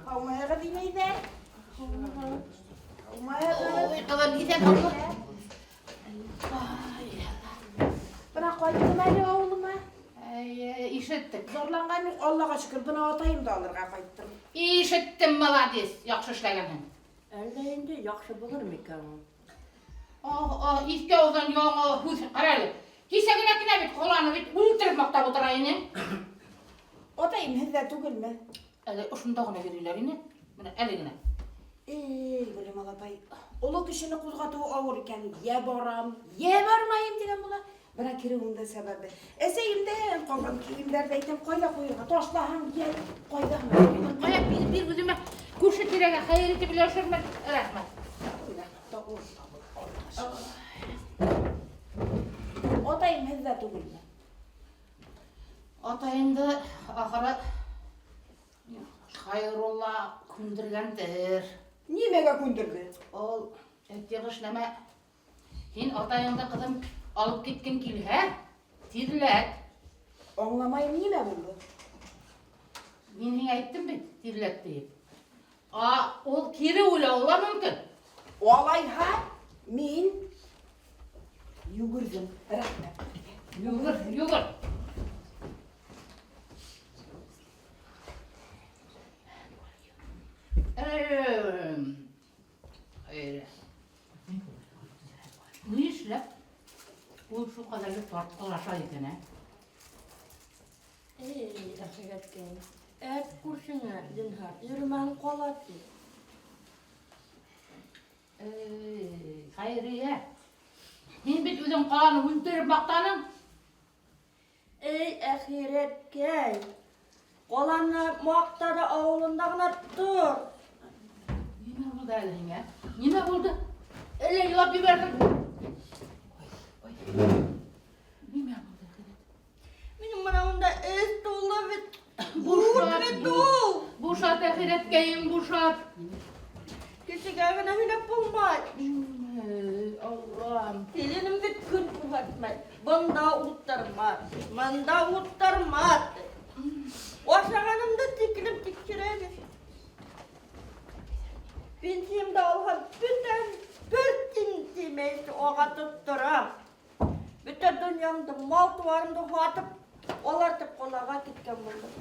Һаумыһығыҙ, инәйҙәр. Һаумыһығыҙ. Ой, ҡыҙым, иҫән һаумы? Бына Кайттым әле авылыма. Әйе, ишеттек. Зарланган юк, Аллага шөкер, бына атаемды алырга кайттым. Ишеттем, молодец, яхшы эшләгәнһең. Әллә инде яхшы булыр микән ул? Ах, ах, иске авыздан яңа һүз, кара әле. Кичә генә кенә бит коланы бит үлтереп мактап утыра инең. Атаем һездә түгелме? Әле ошында гына йөриләр ине. Менә әле генә. Эй, Гөлемал апай, олы кешене кузгатуы авыр икән. Йә барам, йә бармаем дигән була. Бына керүең дә сәбәбе. Әсәемдән калган киемнәрне әйтәм, кайда куярга? Ташлаһаң, йә кайда гына. Кая бир, бир үземә күрше тирәгә хәер итеп өләшермен. Рәхмәт. Атаем һездә түгелме? Атайыңды ахыры Хайрулла күндергәндер. Нимәгә күндерде? Ул әйтегеш нәмә. Һин атайыңды кызым алып киткең килһә, тирләт. Аңламайым, нимә булды? Мин һиңә әйттем бит, тирләт диеп. А ул кире уйлауы ла мөмкин. Алайһа, мин йүгерҙем. Рәхмәт. Йүгер, йүгер. Нишләп ул шул кадәрле тарткалаша икән, ә? Эй, әхирәткәй, әйт күршеңә, зинһар, йөрөмәһен ҡала ти. Эй, Хәйрия, һин бит үҙең ҡаланы үлтереп маҡтаның. Эй, әхирәткәй, ҡаланы маҡта ҙа ауылында ғына тор. Нимә булды әле һиңә? Нимә булды? Әллә илап ебәрҙең? Ой, ой. Нимә булды, әхирәт? Минең бына унда эс тулы бит. Бушат, Бит ул. Бушат, әхирәткәйем, бушат. Кешегә генә һөйләп булмай. Эй, Аллам. Киленем бит көн күрһәтмәй. Бында ултырма, мында ултырма. Ашағанымды тикелеп тикшерә бит. Пенсиямды алһам, бөтә бер тин тимәй уға тотторам. Бөтә донъямды, мал-тыуарымды һатып, алар тип ҡалаға киткән булдым.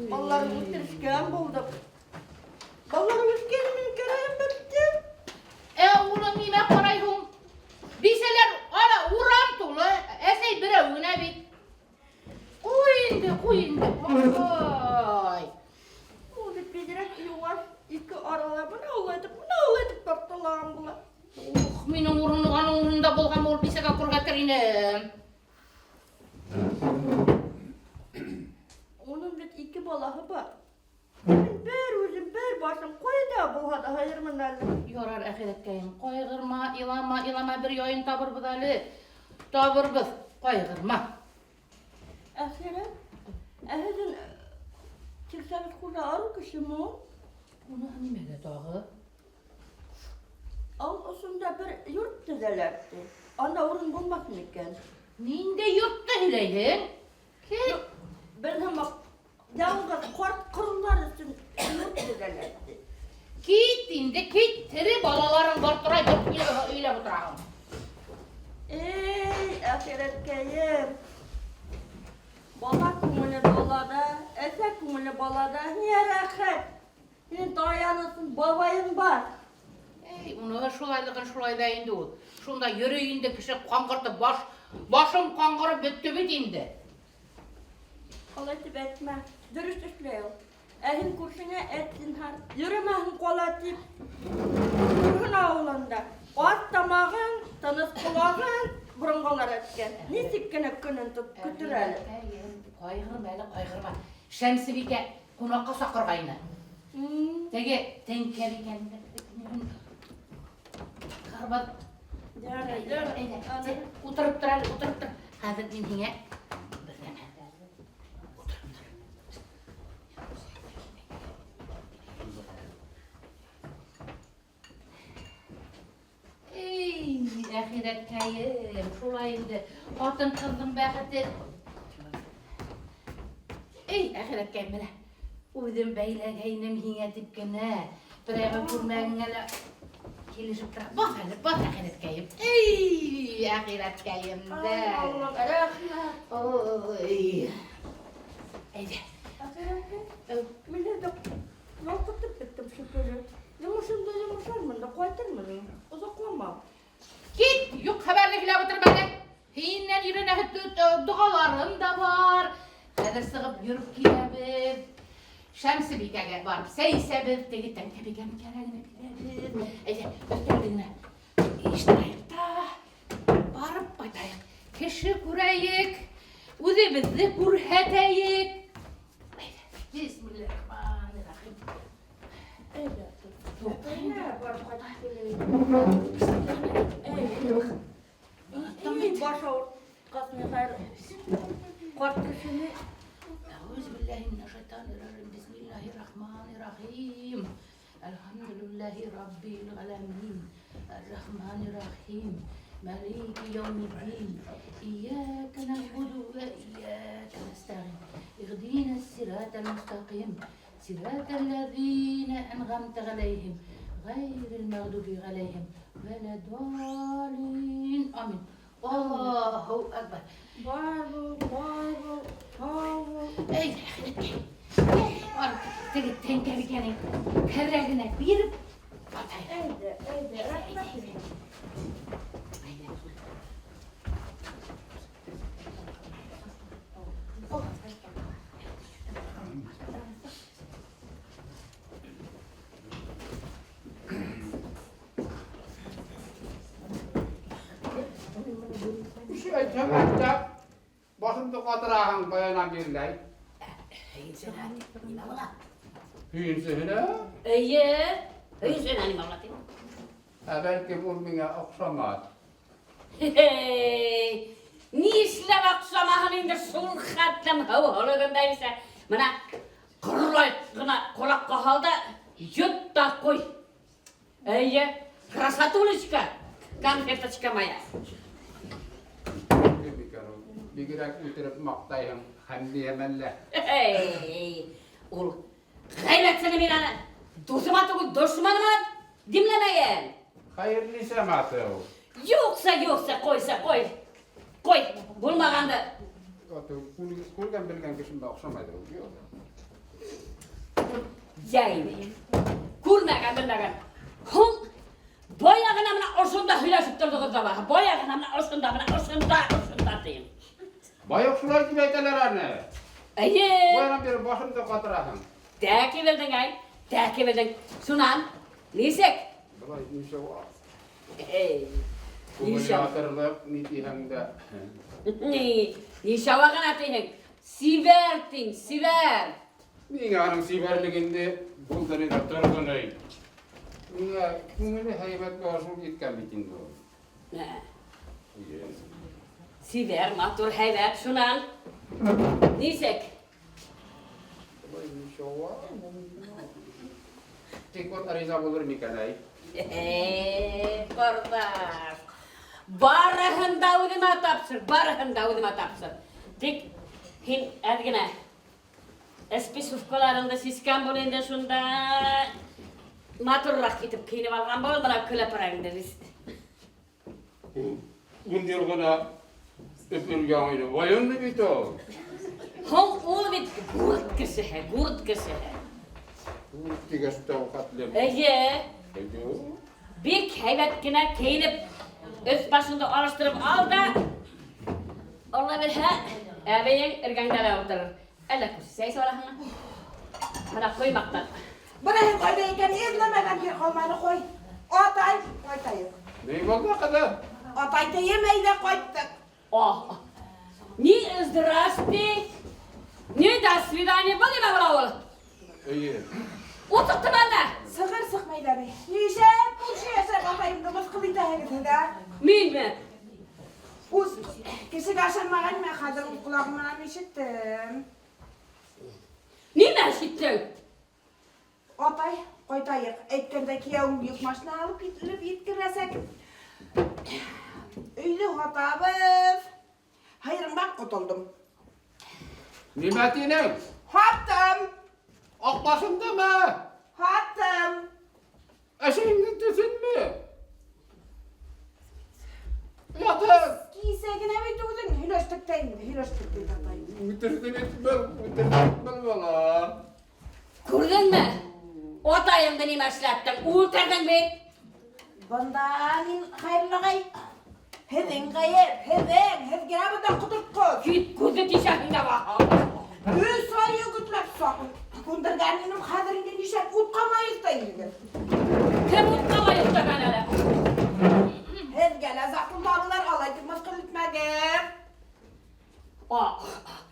Балаларым үҫтерешкән булдыҡ. Балаларым үҫкәне минең кәрәгем бөттө. Ә уны нимә ҡарайһың? Бисәләр ана урам тулы, әсәй берәү генә бит. Ҡуй инде, ҡуй инде. Ай. Ул бит бигерәк йыуаш, ике арала бына улай итеп, бына улай итеп тартылаған була. Ух, минең урыны аның урынында булһам, ул бисәгә күрһәтер инем. Уның бит ике балаһы бар. Мин бер үҙем, бер башым ҡайҙа булһа ла һайырмын әле. Ярар, әхирәткәйем, ҡайғырма, илама, илама, бер яйын табырбыҙ әле. Табырбыҙ, ҡайғырма. Әхирәт, ә һеҙҙең Тиксәбит хужа арыу кешеме ул? Уныһы нимәгә тағы? Ауыл осонда бер йорт төҙәләр ти. Анда урын булмаҫ микән? Ниндәй йортто һөйләйһең? Кит. Бер һымаҡ яңғыҙ ҡарт ҡоролар өсөн йорт төҙәләр ти. Кит инде, кит. Тере балаларың бар тора, йорт һөйләп ултыраһың. Эй, әхирәткәйем. Бала күңеле балада, әсә күңеле балада. Һиңә рәхәт. Һинең таянысың бабайың бар. Эй, уны шулайлығын шулай ҙа инде ул. Шунда йөрөй инде кеше ҡаңғыртып, баш, башым ҡаңғырып бөттө бит инде. Алай тип әйтмә. Дөрөҫ эшләй ул. Ә һин күршеңә әйт зинһар. Йөрөмәһен ҡала тип. Торһон ауылында. Ас тамағың, тыныс ҡолағың боронғолар әйткән. Нисек кенә көнөн көтөр әле. Ҡайғырма әле, ҡайғырма. Шәмсебикә ҡунаҡҡа саҡырғайны. Теге Тәңкәбикәне. Ҡарбат. Ярай, ярай. Әйҙә, ултырып тор әле, ултырып тор. Хәҙер мин һиңә бер нәмә. Ултырып тор. Эй, әхирәткәйем, шулай инде. Ҡатын-ҡыҙҙың бәхете. Эй, әхирәткәйем, менә үҙем бәйләгәйнем һиңә тип кенә. Берәйгә күрмәгеңә лә килешеп тора. Баҫ әле, баҫ, әхирәткәйем. Эй! әхирәткәемде. Аллам, рәхмәт. Ой. Әйҙә. Әхирәткәй, мин дә ялҡытып беттем шикелле. Йомошомдо йомошармын да ҡайтырмын. Оҙаҡламам. Кит, юҡ хәбәрҙе һөйләп ултырма әле. Һинән өйрәнәһе доғаларым да бар. Хәҙер сығып йөрөп киләбеҙ. Шәмсебикәгә барып сәй эсәбеҙ, теге Тәңкәбикәнең кәрәгенә бирәбеҙ. Әйҙә, өҫтәлде генә йыйыштырайыҡ та барып ҡайтайыҡ. Кеше күрәйек, үҙебеҙҙе күрһәтәйек. Әйҙә, бисмиллахиррахманиррахим. Әйҙә, әйҙә, барып ҡайтып киләйек. Әй, баш ауыртҡас ни хәл. Ҡарт кешене أعوذ بالله من الشيطان الرجيم بسم الله الرحمن الرحيم الحمد لله رب العالمين الرحمن الرحيم مالك يوم الدين إياك نعبد وإياك نستعين اهدنا الصراط المستقيم صراط الذين أنعمت عليهم غير المغضوب عليهم ولا الضالين آمين الله أكبر Бар бул, бай бул, һау бул. Эй, әхирәткәй. Барып, теге Тәңкәбикәнең кәрәгенә биреп ҡайтайыҡ. Әйҙә, әйҙә, рәхмәт. Әйҙә. Кеше әйтһәм әйтә, башымды ҡатыраһың баянан бирле. Һөйөнсөнә нимә була? Һөйөнсөһөнә? Эйе, һөйөнсөһөнә нимә була тиң? Ә бәлкем ул миңә оҡшамаҫ. Хей, ни эшләп оҡшамаһын инде шул хәтлем һыу һолоғонда Бына ҡоролай ғына ҡолаҡҡа һал да йот та ҡуй. Эйе, красотулечка, конфеточка моя. Кем икән ул? Бигерәк үлтереп маҡтайһың, Хәмдиә мәллә? Эй, ул ғәйбәтсене мин аны дуҫыма түгел, дошманыма димләмәйем. Хәйерлисә ул. Юҡса, юҡса, ҡуйса, ҡуй. Ҡуй, булмағанды. Күргән белгән кешемә оҡшамайҙыр ул. Юҡ. Йә инде. Күрмәгән, белмәгән. Һуң бая ғына бына ошонда һөйләшеп торҙоғоҙ ҙа баһа. Бая ғына бына ошонда, бына ошонда, ошонда тием. Байыҡ шулай тип әйтәләр аны. Эйе. Баянан бире башымды ҡатыраһың. Тәки белдең, әй. Тәки белдең. Шунан, нисек? Былай нисәү. Эй. Күңел Нисәү. ятырлыҡ, ни тиһәң дә. Ни, нисәү ғына тиһең. Сибәр тиң, сибәр. Миңә аның сибәрлегеңде булдырый ҙа торғон эй. Миңә күңеле һәйбәт шул еткән бит инде ул. Ә, Эйе. Сибәр, матур, һәйбәт, шунан. Нисек? Былай нисәү. Тик ул риза булыр микән, әй? Эй, ҡорҙаш. Барыһын да үҙемә тапшыр, барыһын да үҙемә тапшыр. Тик һин әҙ генә спецовкаларыңды сискән бул инде шунда. Матурыраҡ итеп кейенеп алған бул, бына көләпәрәңде. Ун йыл ғына өпөлгән ине. Военный бит ул. Һуң ул бит город кешеһе, город кешеһе. Ул тигәс тә ул хәтлем. Эйе, Әйҙә. бик һәйбәт кенә кейенеп, өҫ башыңды алыштырып ал да, Алла бирһә, әбейең эргәңдә лә ултырыр. Әллә күрше сәй эсеп алаһыңмы? Бына ҡоймаҡтан. Бына һин ҡайҙа икән, эҙләмәгән ер ҡалманы ҡуй. Атай, ҡайтайыҡ. Ни булды, ҡыҙым? Атай тием, әйҙә ҡайттыҡ. О, ни здрасте, ни до свидания. Был нимә була ул? Эйе. Ул сыҡтымы әллә? Сығыр сыҡмай ҙа бит. Нишләп күрше йәшәп атайымды мыҫҡыл итәһегеҙ һеҙ, ә? Минме? Үҙ кешегә ышанмаған мин хәҙер үҙ ҡолағым менән ишеттем. Нимә ишеттең? Атай, ҡайтайыҡ. Әйткәндә кейәүең йөк машина алып килеп еткерәсәк. Өйҙө һатабыҙ. Һыйырыңдан ҡотолдом. Нимә тинең? Һаттым. Аҡбашыңдымы? Һаттым. Әсәйеңдең төҫөнмө? Ятыр. Һөйләштек тә инде, һөйләштек бит, атай. Үтерҙе бит был, үтерҙе бит был бала. Күрҙеңме? Атайыңды нимә эшләттең? Үлтерҙең бит. Бында мин, Хәйрулла ағай, һеҙҙең ғәйеп, һеҙҙең, һеҙ генә бында ҡотортҡос. Кит, күҙҙе тишәһең дә бар. Өс ай өгөтләп саҡ күндергән инем, хәҙер инде нишләп утҡа майыҡ та инде. Кем утҡа майыҡ тигән әле? Һеҙгә лә закон табылыр, алай тип мыҫҡыл итмәгеҙ. Ах,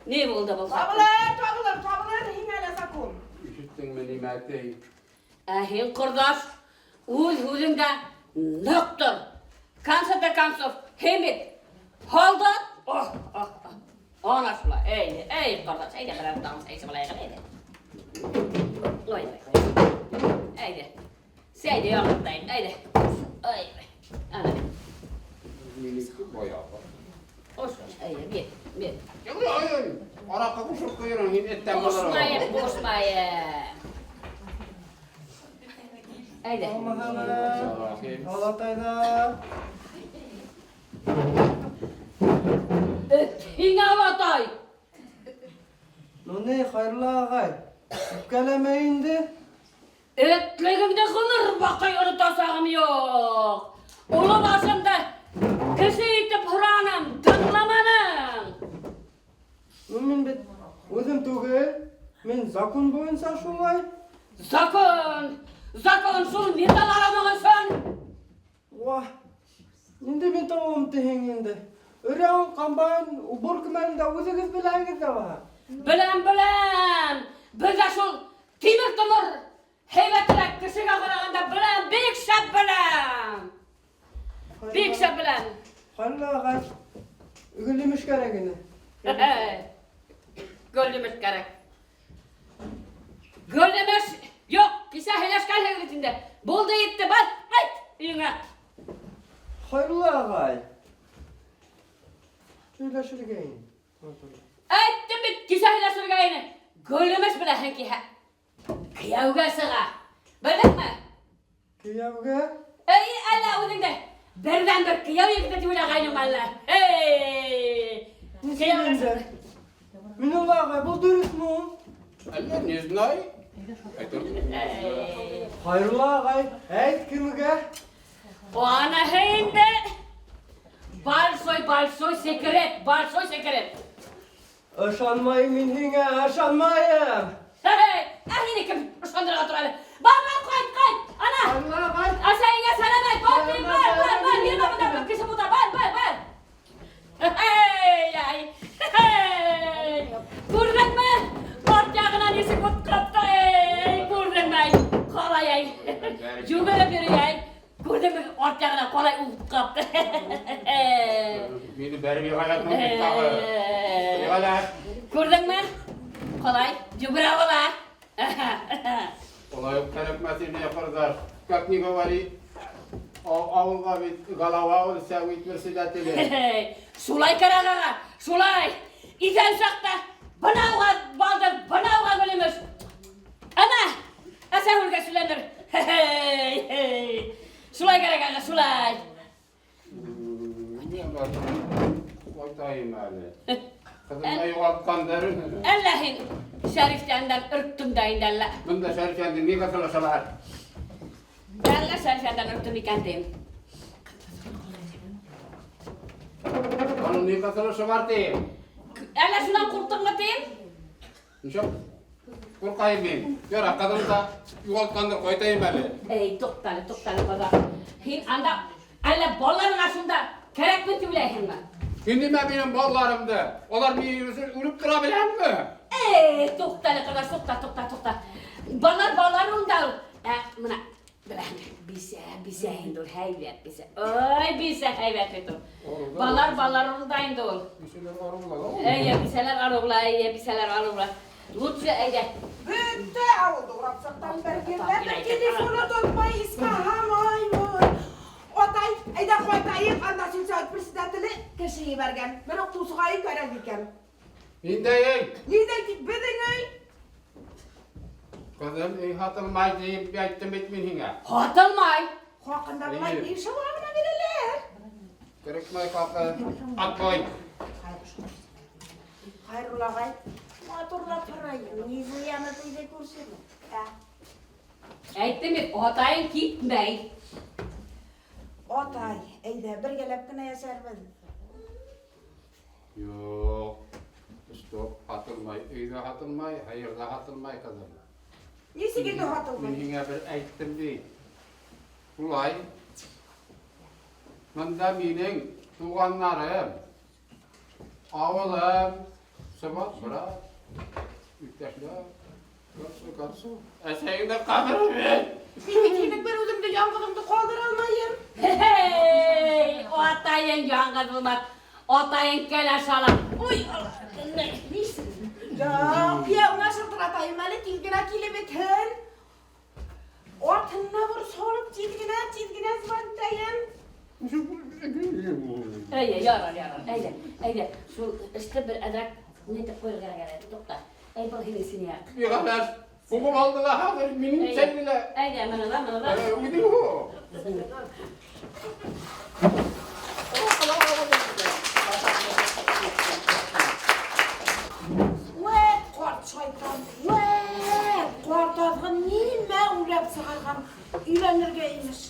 ни булды был? Табылыр, табылыр, табылыр, һиңә лә закон. Ишеттеңме, нимә ти? Ә һин, ҡорҙаш, үҙ һүҙеңдә ныҡ тор. Конце концов, һин бит һалдат. Ох, ох, ох. Ана шулай. Эй, эй, ҡорҙаш, әйҙә берәр тағын сәй эсеп алайыҡ әле, әйҙә. Ой, ой, ой. Әйҙә. Сәйҙе яңыртайым, әйҙә. Ой, ой. Ана. Минеке баяғы. Ошо, әйҙә, бир, бир. Ой, ой, араҡы ҡушып ҡуйырың, һин эттән булыр. Ҡушмайым, ҡушмайым. Әйҙә. Алмаһағыҙ, олатайҙар. Эт, һиңә олатай. Ну ни, Хәйрулла ағай, үпкәләмә инде. Этлегеңде ғүмер баҡый онотасағым юҡ. Оло башымды кеше итеп һораным, тыңламаның. Ну мин бит үҙем түгел, мин закон буйынса шулай. Закон, закон шул металл арамың өсөн. Уа, ниндәй металлолом тиһең инде? Өрәү, комбайн, уборка мәлендә үҙегеҙ беләһегеҙ ҙә баһа. Беләм, беләм. Беҙҙә шул тимер-томор һәйбәтерәк кешегә ҡарағанда беләм, бик шәп беләм. Бик шәп беләм. Хәйрулла ағай, гөлйемеш кәрәк ине. Гөлйемеш кәрәк. Гөлйемеш юҡ, кисә һөйләшкәнһегеҙ бит инде. Булды етте, бар, ҡайт өйөңә. Хәйрулла ағай. Һөйләшергә ине. Әйттем бит, кисә һөйләшергә ине. Гөлйемеш беләһең киһә. Кейәүгә сыға. Белдеңме? Кейәүгә? Эй, әллә үҙеңде берҙән-бер кейәү егете тип уйлағайныңмы әллә? Эй! Нисек инде? Минулла ағай, был дөрөҫмө ул? Әллә, не знаю. Әйтәм. Хәйрулла ағай, әйт кемгә? Уныһы инде большой, большой секрет, большой секрет. Ышанмайым мин һиңә, ышанмайым. Эй, ә һине кем ышандырырға тора әле? Бар, бар, ҡайт, ҡайт. Ана, Хәйрулла ағай. әсәйеңә сәләм әйт. Бар, бар, бар, бар, бар. Йөрөмә бында бер кеше булды. Бар, бар, бар. Эй, ай. Эй. Күрҙеңме? Арт яғынан нисек ут ҡапты. Эй, күрҙеңме? Ай? Ҡалай, ай. Йүгереп йөрөй, ай. Күрҙеңме? Арт яғынан ҡалай ут ҡапты. Мине бәреп йығалатмың бит тағы. Йығалат. Күрҙеңме? Ҡалай, йүгерә була. Улай уҡ кәрәкмәҫ ине, ҡорҙаш. Как ни говори, ауылға бит голова ул сәүит председателе. Шулай кәрәк, аға, шулай. Иҫән саҡта бынауға балдыр, бынауға гөлйемеш. Ана, әсә һүҙгә сөйләнер. Шулай кәрәк, аға, шулай. Мин барып ҡайтайым әле. Ҡыҙым да юғалтҡандыр. Әллә һин Шәрифйәндән өрктөң дә инде әллә. Бында Шәрифйәндең ни ҡыҫылышы бар? Әллә Шәрифйәндән өрктөң икән тием. Уның ни ҡыҫылышы бар тием? Әллә шунан ҡурҡтыңмы тием? Нисек ҡурҡайым мин? Ярар, ҡыҙым да юғалтҡандыр, ҡайтайым әле. Эй, туҡта әле, туҡта әле, ҡоҙа. Һин анда әллә балаларыңа шунда кәрәкмен тип уйлайһыңмы? Һин нимә минең балаларымды? Улар минең өсөн үлеп тора беләһеңме? Эй, туҡта әле, ҡорҙаш, туҡта, туҡта, туҡта. Балалар, балалар унда ул. Ә, бына, беләһеңме, бисә, бисә инде ул, һәйбәт бисә. Ой, бисә һәйбәт бит ул. Балалар, балалар унда инде ул. Бисәләр арыу ла. Эйе, бисәләр арыу ла, эйе, бисәләр арыу ла. Лучше әйҙә. Бөттө ауылды урап сыҡтым бер ерҙә бер телефоны тотмай исмаһам, ай, Атай, әйҙә ҡайтайыҡ, анда сельсовет председателе кеше ебәргән. Бер тусҡайы кәрәк икән. Ниндәй өй? Ниндәй тип беҙҙең өй? Ҡыҙым, өй һатылмай тип әйттем бит мин һиңә. Һатылмай. Хаҡында былай Эйе. ни эше бар менән бирәләр? Кәрәкмәй хаҡы. Отбой. Хәйрулла ағай, матурлап һорайым, ни зыяны тейҙе күршенең? Ә? Әйттем бит, атайың китмәй. Атай, әйҙә, бергәләп кенә йәшәрбеҙ. Юҡ. Стоп, һатылмай. Өй ҙә һатылмай, һыйыр ҙа һатылмай, ҡыҙым. Нисек инде һатылмай? Мин һиңә бер әйттем бит. Шулай. Бында минең туғандарым, ауылым, сыбат, брат, иптәшләр, конце концов, әсәйеңдең ҡәбере бит. Мин бит һинең бер үҙеңде яңғыҙыңды ҡалдыра алмайым. Эй, атайың яңғыҙ булмаҫ. Атайың кәләш ала. Уй, Юҡ, кейәүеңә шылтыратайым әле, тиҙ генә килеп етһен. Артына бер салып, тиҙ генә, тиҙ генә звонтайым. Әйҙә, ярар, ярар. Әйҙә, әйҙә. Шул эште бер әҙерәк нитеп ҡуйырға кәрәк. Туҡта. Әй, был һинең синяк. Иғәләш, һуғып алды ла хәҙер минең сәйне лә. Әйҙә, мына ла, мына ла. Үҙең һуғ. Вәт, ҡарт шайтан, вәт, ҡарт аҙғын нимә уйлап сығарған? Өйләнергә имеш.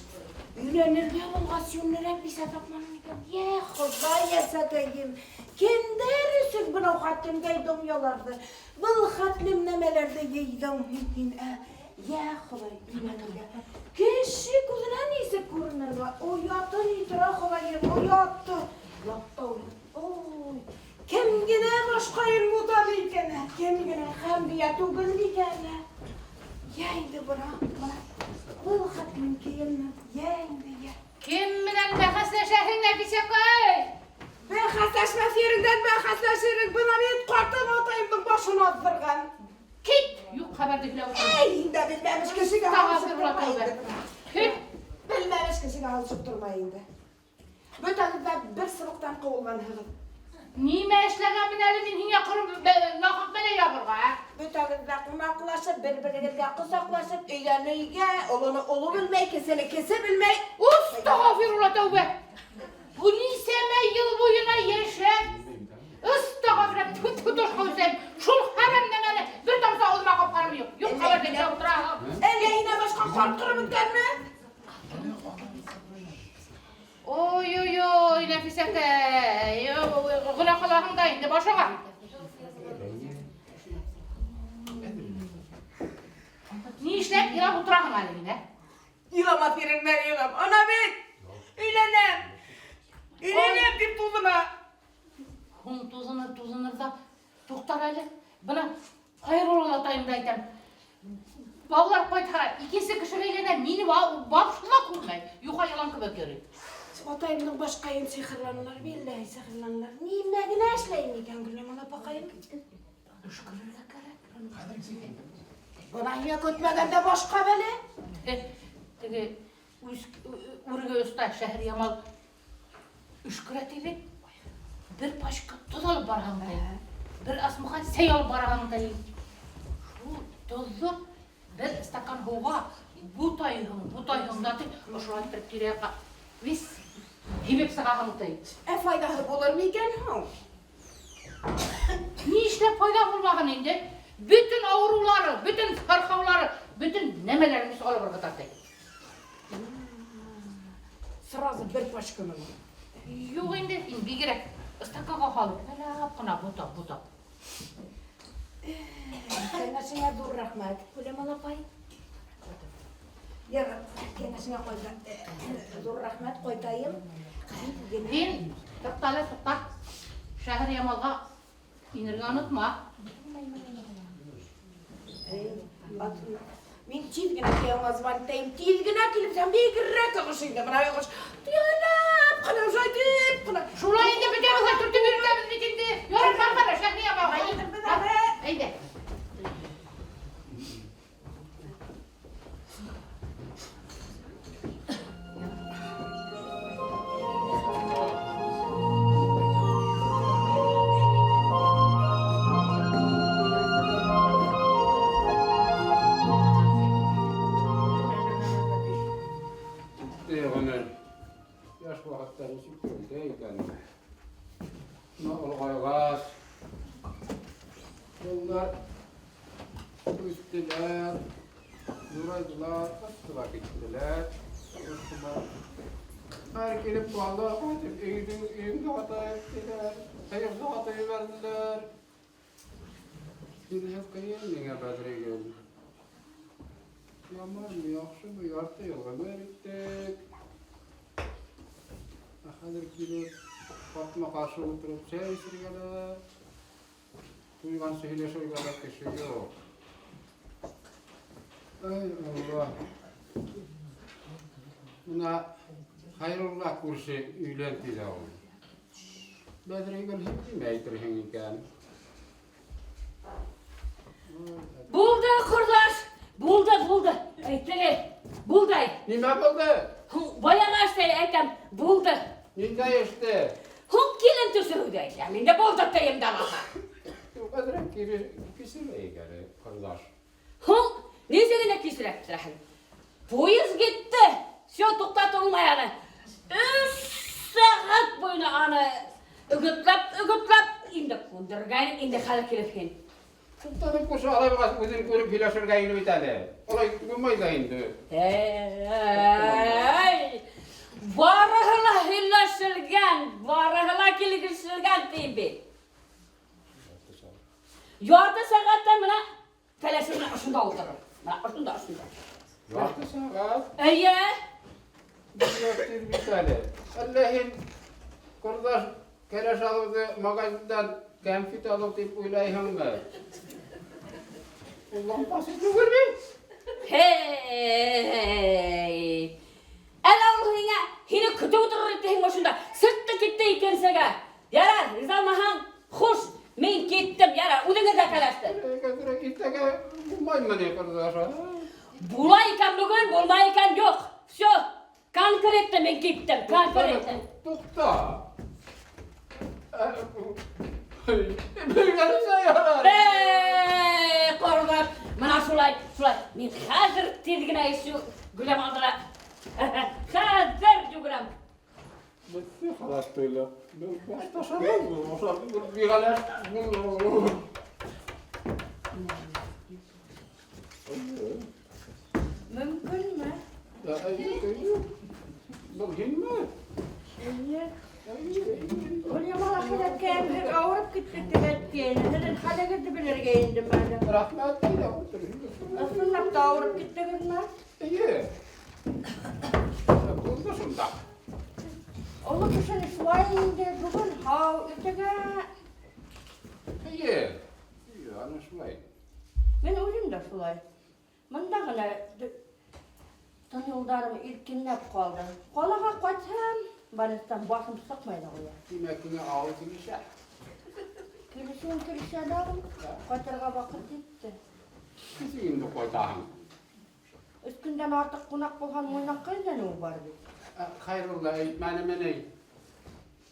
Өйләнергә булғас, йүнлерәк бисә тапманың икән. Йә, Хоҙай әсәкәйем, кемдәр өсөн бынау хәтлемдәй донъяларҙы, был хәтлем нәмәләрҙе йыйҙың һин, ә? Йә, Хоҙай, өйләнергә. Кеше күҙенә нисек күренергә? Ояты ни тора, Хоҙайым, ояты. Лаптау. Ой, кем генә башҡайын бутаны икән, ә? Кем генә Хәмдиә түгел микән, ә? Йә инде бына, бына. Был хәтлем кейемне, йә инде, йә. Кем менән бәхәсләшәһең, Нәфисәкәй? Бәхәсләшмәҫ ереңдән бәхәсләшерһең, бына бит ҡартың атайымдың башын аҙҙырған. Кит! Юҡ хәбәрҙе һөйләп ултырма. Эй, инде белмәмеш кешегә алышып торма инде. Кит! Белмәмеш кешегә алышып торма инде. Бөтәгеҙ ҙә бер сыбыҡтан ҡыуылғанһығыҙ. Нимә эшләгәнмен әле мин һиңә ҡоро нахаҡ бәлә ябырға, ә? Бөтәгеҙ ҙә ҡунаҡлашып, бер-берегеҙгә ҡосаҡлашып, өйҙән өйгә, олоно оло белмәй, кесене кесе белмәй. Астағфирулла тәүбә! Бу нисәмә йыл буйына йәшәп, астағфирулла, тьфу-тьфу, ташҡа үҫәм. Шул хәрәм нәмәне бер тамсы ауыҙыма ҡапҡаным юҡ. Юҡ хәбәрҙе һөйләп ултыраһың. Әллә һинән башҡа ҡарт ҡороп бөткәнме? Ой-ой-ой, Нәфисәкәй, гонаһ ҡылаһың да инде башыңа. Ни эшләп илап ултыраһың әле һин, ә? Иламаҫ ереңдән илам. Ана бит, өйләнәм. Өйләнәм тип тузына. Һуң тузыныр, тузыныр ҙа туҡтар әле. Бына Хәйрулла атайымды әйтәм. Балалар ҡайтһа, икенсе кешегә әйләнә, мине башына ла күрмәй. Юха йылан кеүек йөрөй. Атайымдың башҡайын сихырланылар, билләһи сихырланылар. Нимә генә эшләйем икән, Гөлйамал апаҡайым? Өшкөрөргә кәрәк. Бына һиңә көтмәгәндә башҡа бәлә. Теге үҙ үрге оҫта Шәһриямал өшкөрә ти бит. Бер пачка тоҙ алып барһаң да, бер асмыха сәй алып барһаң да, шул тоҙҙо бер стакан һыуға бутайһың, бутайһың да ти, ошолай иттереп тирә-яҡҡа вис һибеп сығаһың ти. Ә файҙаһы булыр микән һуң? Ни эшләп файҙа булмаһын инде? Бөтөн ауырыулары, бөтөн һырхаулары, бөтөн нәмәләрен алып ырғыта ти. Сразу бер пачканы. Юҡ инде, һин бигерәк стаканға һалып, әләп ҡына бутап, бутап. Кәңәшеңә ҙур рәхмәт, Гөлйамал апай. Ярар, кәңәшеңә ҡайта, ҙур рәхмәт, ҡайтайым. Һин туҡта әле, туҡта. Шәһриямалға инергә онотма. Мин тиҙ генә кейәүеңә звонтайым, тиҙ генә килеп һәм бигерәк оҡш инде, бына оҡш. Тыялап ҡына, шайтып ҡына. Шулай инде бөтәбеҙ ҙә төртөп йөрөтәбеҙ бит инде. Ярар, бар, бар, Шәһриямалға ин. Әйҙә. Китте ғүмер. Йәш ваҡытта нисек көлдө икән? Менә олыгайгач, еллар үстеләр, зурайдылар, кайттылар киттеләр. Куштылар. Хәер килеп калды, кайтып өйдең өеңдә атаеп диләр, сыерда атып җибәрделәр. Килеп кыен миңа Бәдригөл. Яманмы, яхшымы, ярты ел гомер иттек. Ә хәзер килеп, капма-каршы утырып чәй эчергә дә, туйганчы һөйләшергә дә кеше юк. Ай, Алла. Менә Хәйрулла күрше өйлән дә ул. Бәдригөл һин нимә әйтерһең икән? Булды, кордаш! Булды, булды. Әйттеге. Булды. Нимә булды? Һуң баягы эштә әйтәм, булды. Ниндәй эште? Һуң килен төшерүдә әйтәм. Инде булды тием дә баха. Юк, әзрәк кире кисерәйек әле, кордаш. Һуң ничек генә кисерәк төшерәһең? Поезд китте. Все, туктатылмай аны. Өч сәгать буена аны өгетләп, өгетләп инде күндергән, инде хәзер килеп һин. Тукталып күрше, алай булгач, үзен күреп һөйләшергә иде бит әле. Алай булмай да инде. Әй! Барыһы ла һөйләшелгән, барыһы ла килешелгән дим бит. Ярты сәгатьтән менә кәләше менә ошында утырыр. Менә ошында, ошында. Ярты сәгать. Әйе. Бигрәк тиз бит әле. Әллә һин, кордаш, кәләш алуды магазиндан кәнфит алу дип уйлайһыңмы? Ул лампасы түгел бит. Һей! Әллә ул һиңә һине көтеп утырыр итте шунда. Сыртты китте икенсегә. Ярар, риза булмаһаң, хуш, мин киттем. Ярар, үзегез дә кәләште. Әзрәк иртәгә булмаймыни, кордаш? Була икән бүген, булмай икән юк. Все, конкретно мин киттем, конкретно. Тукта. Белгәнсә ярар. Эй, кордаш, менә шулай, шулай. Мин хәзер тиз генә ишү гөләм алдына. Хәзер йөгерәм. Бетте холостойлык. Баш ташламас бу, башлап бигаләш. Мөмкинме? Был һинме? Әйе. Гөльямал ахирәткәем, һеҙ ауырып киттек тип әйткәйне. Һеҙҙең хәлегеҙҙе белергә индем әле. Рәхмәт, әйҙә ултыр. Ысынлап та ауырып киттегеҙме? Эйе. Булды шунда. Оло кешене шулай инде, бөгөн һау, иртәгә Эйе. Эйе, ана шулай. Мин үҙем дә шулай. Мында ғына тын юлдарым иркенләп ҡалды. Ҡалаға ҡайтһам, больництан башым сыҡмай ҙа ҡуя. Тимәк, һиңә ауыл килешә. Килешеүен килешә лә ул. Ҡайтырға ваҡыт етте. Нисек инде ҡайтаһың? Өс көндән артыҡ ҡунаҡ булған Муйнаҡҡа әйләнеүе бар бит. Хәйрулла әйтмәнеме ни?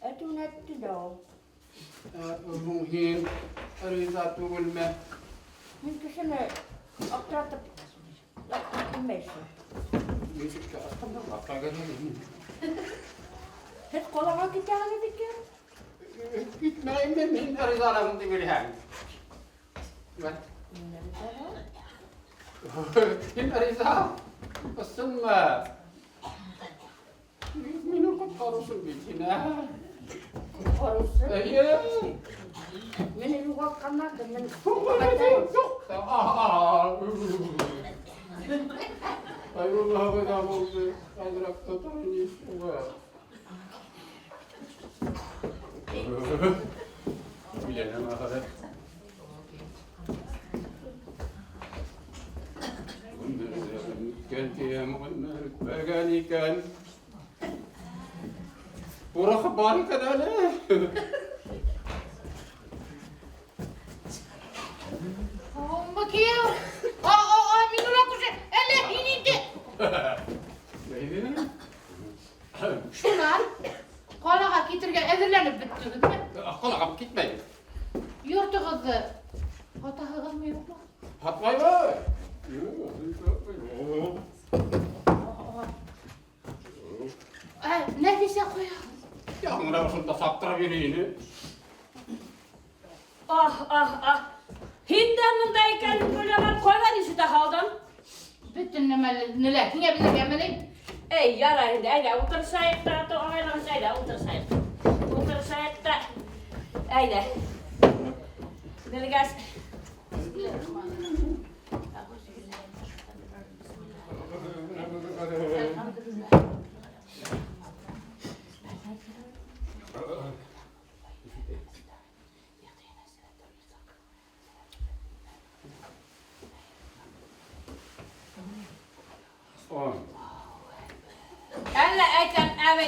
Әйтеүен әйтте лә ул. Һуң һин риза түгелме? Мин кешене аптыратып ятҡым килмәй шул. Нисек тә аптырап Һеҙ ҡалаға китәһегеҙ икән. Китмәйем мин, ризалығыңды бирһәң. Мин риза. Һин риза? Ысынмы? Мине ҡотҡарыусы бит һин, ә? Ҡотҡарыусы. Эйе. Мине юғалтҡандар мин Юҡ. Хәйрулла ҡайҙа булды? Әҙерәк тотайын ишеге. Өйләнәм ахыры. Үткән тием, ғүмер үтмәгән икән. Порохы бар икән әле. Һаумы, кейәү? А, мин уйлап күрше, әллә һин инде. Шунан ҡалаға китергә әҙерләнеп бөттөгөҙмө? Ҡалаға китмәйем. Йортоғоҙҙо һатаһығыҙмы, юҡмы? Һатмайбыҙ. Юҡ, юҡ. Ә, Нәфисә ҡая? Яңыра ошонда саптырып йөрөй ине. Аһ, аһ, аһ. Һин дә монда икән, Гөльямал, кайдан ишетә һалдың? Бөтен нәмәне лә һиңә белергәмени? Әй, ярар инде, әйдә, утырышайык та, аңайлыгынча, әйдә, утырышайык. Утырышайык та, әйдә. Белгәч. Әллә әйтәм, әби,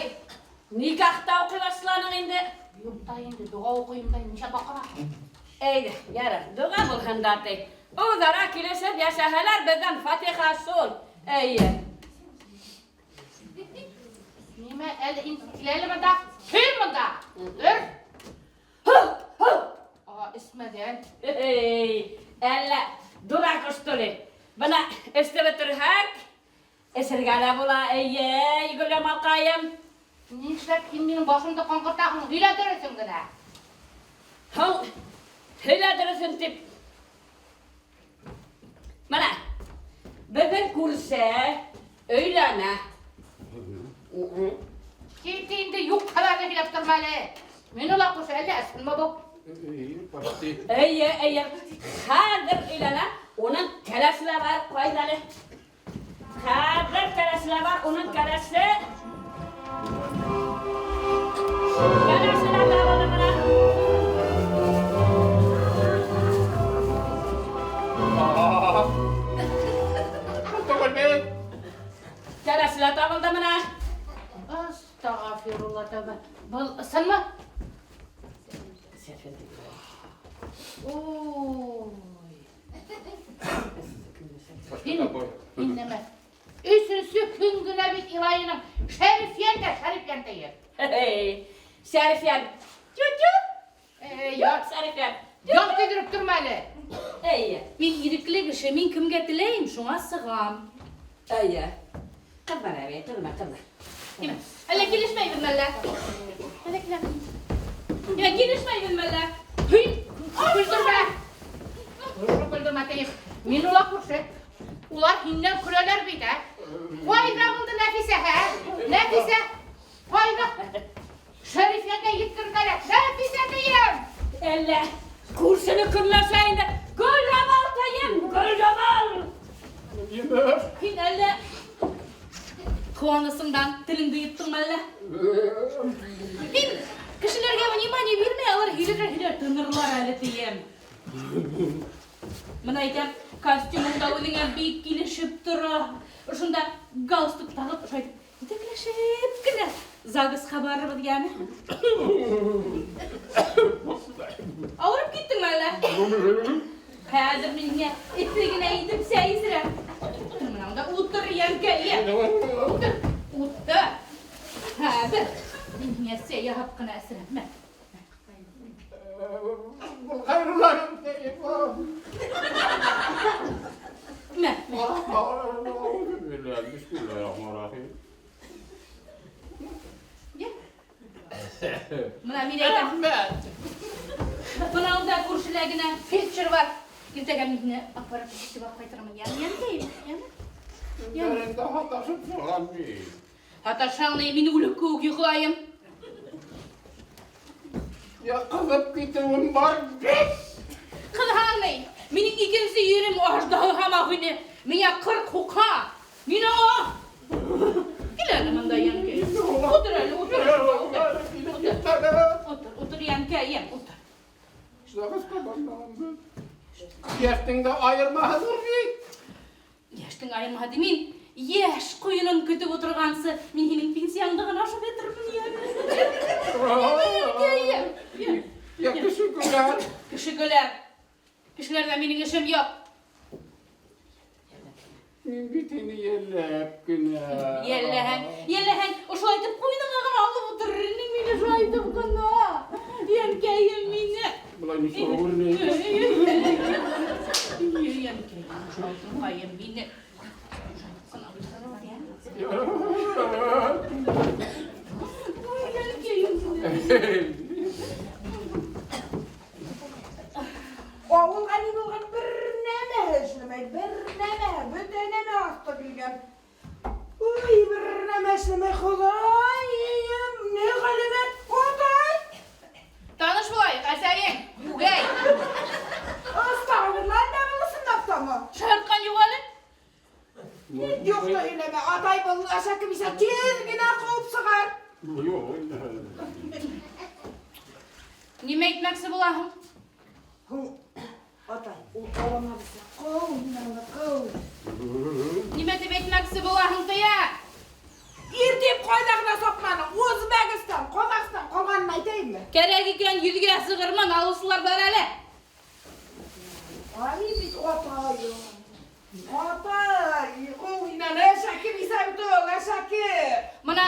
никахта укый башланың инде? Юк та инде, дога укыйм да, ничә бакыра. Әйдә, ярар, дога булһын да ди. Үзара килешеп яшәһәләр, бездән фатиха шул. Әйе. Нимә, әле инде кил әле монда. Кил монда. Өр. Ага, эсмәгән. Эй, әллә дурак что ли? Бына эште бетерһәк, эсергә лә була, әйе, Гөльямалкаем. Нишләп һин минем башымды каңгыртаһың? Һөйлә дөресен генә. Һуң, һөйлә дөресен дип. Менә, беҙҙең күрше өйләнә. Кит инде юк хәбәрне һөйләп торма әле. Мин ул күрше әллә ысынмы бу? Почти. Әйе, әйе. Хәҙер өйләнә. Уның кәләше лә бар, ҡайҙа әле? Хәҙер кәләше лә бар, уның кәләше. Кәләше лә табылды бына. Түгел бит. Кәләше лә табылды бына. Астағфирулла тәүбә. Был ысынмы? Ой. Һин, һин нәмә? Өсөнсө көн генә бит илайының Шәрифйән дә Шәрифйән тейер. Эй, Шәрифйән. Тю-тю. Эй, Юҡ, Шәрифйән. Яҡ тейҙереп торма әле. Әйе. Мин ирекле кеше, мин кемгә теләйем, шуңа сығам. Әйе. Ҡыҙма, әбей, ҡыҙма, ҡыҙма. Нимә? Әллә килешмәйбеҙме әллә? Әллә киләбеҙ? Нимә, килешмәйбеҙме әллә? Һин көлдөрмә. Күрше көлдөрмә тейем. Мин улар күрше. Улар һиннән көләләр бит, ә? Ҡайҙа булды Нәфисә, һә? Нәфисә, ҡайҙа? Шәрифйәнгә еткерҙеләр. Нәфисә тейем. Әллә күршене көнләшә инде. Гөльямал тейем, Гөльямал. Нимә? Һин әллә ҡыуанысыңдан телеңде йоттоңмо әллә? Һин кешеләргә внимание бирмәй, алар һөйләр һөйләр тынырлар әле тием. Бына әйтәм, костюмың да үҙеңә бик килешеп тора. Ошонда галстук тағып, ошолай итеп, етәкләшеп кенә ЗАГСҡа барырбыҙ, йәме? Ауырып киттеңме әллә? Хәҙер мин һиңә эҫе генә итеп сәй эсерәм. Утыр, утыр бына унда, утыр, йәнкәйем. Утыр, утыр. Хәҙер мин һиңә сәй яһап ҡына эсерәм. Мә. Хәйрулланым. Мә, мә. Бисмиллаһир-рахманир-рахим. Йә. Бына мин әйтәм. Рәхмәт. Бына унда күршелә генә фельдшер бар. Иртәгә мин һине апарып илтеп алып ҡайтырмын. Йәме, йәнкәйем, йәме? Төнләрендә һаташып торған мин. Һаташаң ни, мин үлек кеүек йоҡлайым. Я ҡыҙып китеүем бар бит. Ҡыҙһаң ни, минең икенсе ирем аждаһа һымаҡ ине. Миңә 40 һуҡһа. Мин аңа. Кил әле монда, йәнкәй. Утыр әле, утыр. Утыр, утыр, утыр, йәнкәйем, утыр. ЗАГСҡа бармағанбыҙ. Йәштең дә айырмаһы ҙур бит. Йәштең айырмаһы ти, мин йәш ҡойонон көтөп ултырғансы, мин һинең пенсияңды ғына ашап ятырмын, йәме. Йәнкәйем. Я кеше көләр. Кеше көләр. Кешеләрҙә минең эшем юҡ. Мин бит һине йәлләп кенә. Йәлләһәң, йәлләһәң, ошолай итеп ҡуйыныңа ғына алып ултырыр инең мине шулай итеп ҡына. Йәнкәйем мине. Былай нисек күренә? Йәнкәйем, шулай мине. Ошолай итеп ҡына ултырыр, йәме? Ой, йәнкәйем мине. Нимә әйтмәксе булаһың? Һуң, атай, ул алама безне. Кыу, мин аны кыу. Нимә дип әйтмәксе булаһың, тыя? Ир дип кайда гына сапмадың. Үзбәкстан, Казахстан, калганын әйтәйемме? Кәрәк икән, йөзгә сыгырмын, алучылар бар әле. Ай бит атаем. Атай, ул инән әшәке бисә бит ул, әшәке. Мына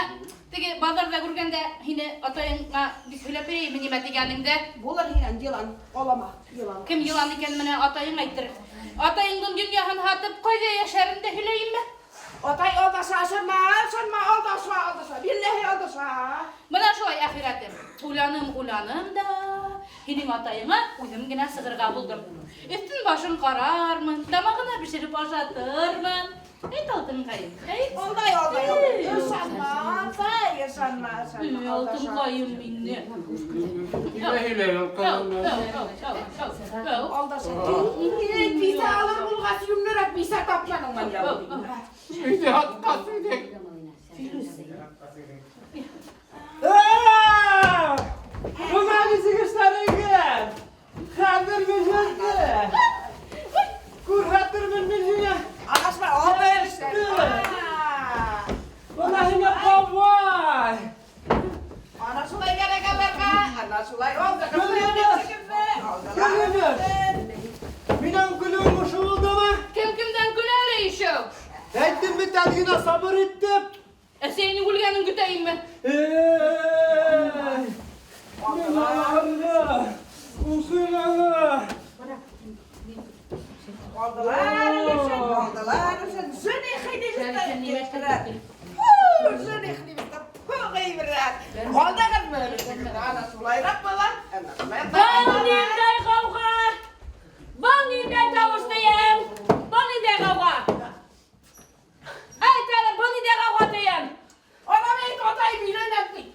теге базарда күргәндә һине атайыңа бик һөйләп бирәйемме нимә дигәнеңдә? Булыр һинән елан, алама, елан. Кем елан икән менә атаең әйтер. Атайыңның дөньяһын һатып кайда яшәрен дә һөйләйемме? Атай алдаша, ышанма, ышанма, алдаша, алдаша, билләһи алдаша. Менә шулай ахирәтем. Уйланым, уйланым да, һинең атайыңа үзем генә сыгырга булдым. Өстен башын карармын, тамагына пешереп ашатырмын. Әйт, алтынкаем, әйт. Алдай, алдай, алдай. Ышанма, атай, ышанма, ышанма. Эй, алтынкаем мине. Нимә һөйләй ул Әү, кызым? әү, әү, әү, әү. Алдаша. Бисә алыр булгач, юньлерәк бисә тапмадың мәллә ул? Өйҙә һатҡас инде. Бына нисек эшләрегеҙ! Хәҙер мин һеҙҙе күрһәтермен мин һиңә. Адашма, алдай. Бына һиңә бабай. Ана шулай кәрәк аларға, ана шулай алды. Көлгәнегеҙ. Көлгәнегеҙ. Минән көлөүең ошо булдымы? Кем кемдән көлә әле еще? Әйттем бит әле генә сабыр итеп. Әсәйенең үлгәнен көтәйемме? Эй! Мин аларҙы, уҡыйманы. Алдылар өлөшөн, алдылар өлөшөн. Женихи дип Жених дип ғибрәт. Алдығыҙмы өлөшөн? Ана шулайыраҡ була, ана шулай. Был ниндәй ғауға? Был ниндәй тауыш тием? Был ниндәй ғауға? Әйт әле, был ниндәй ғауға тием? Ана бит атай өйләнәм бит.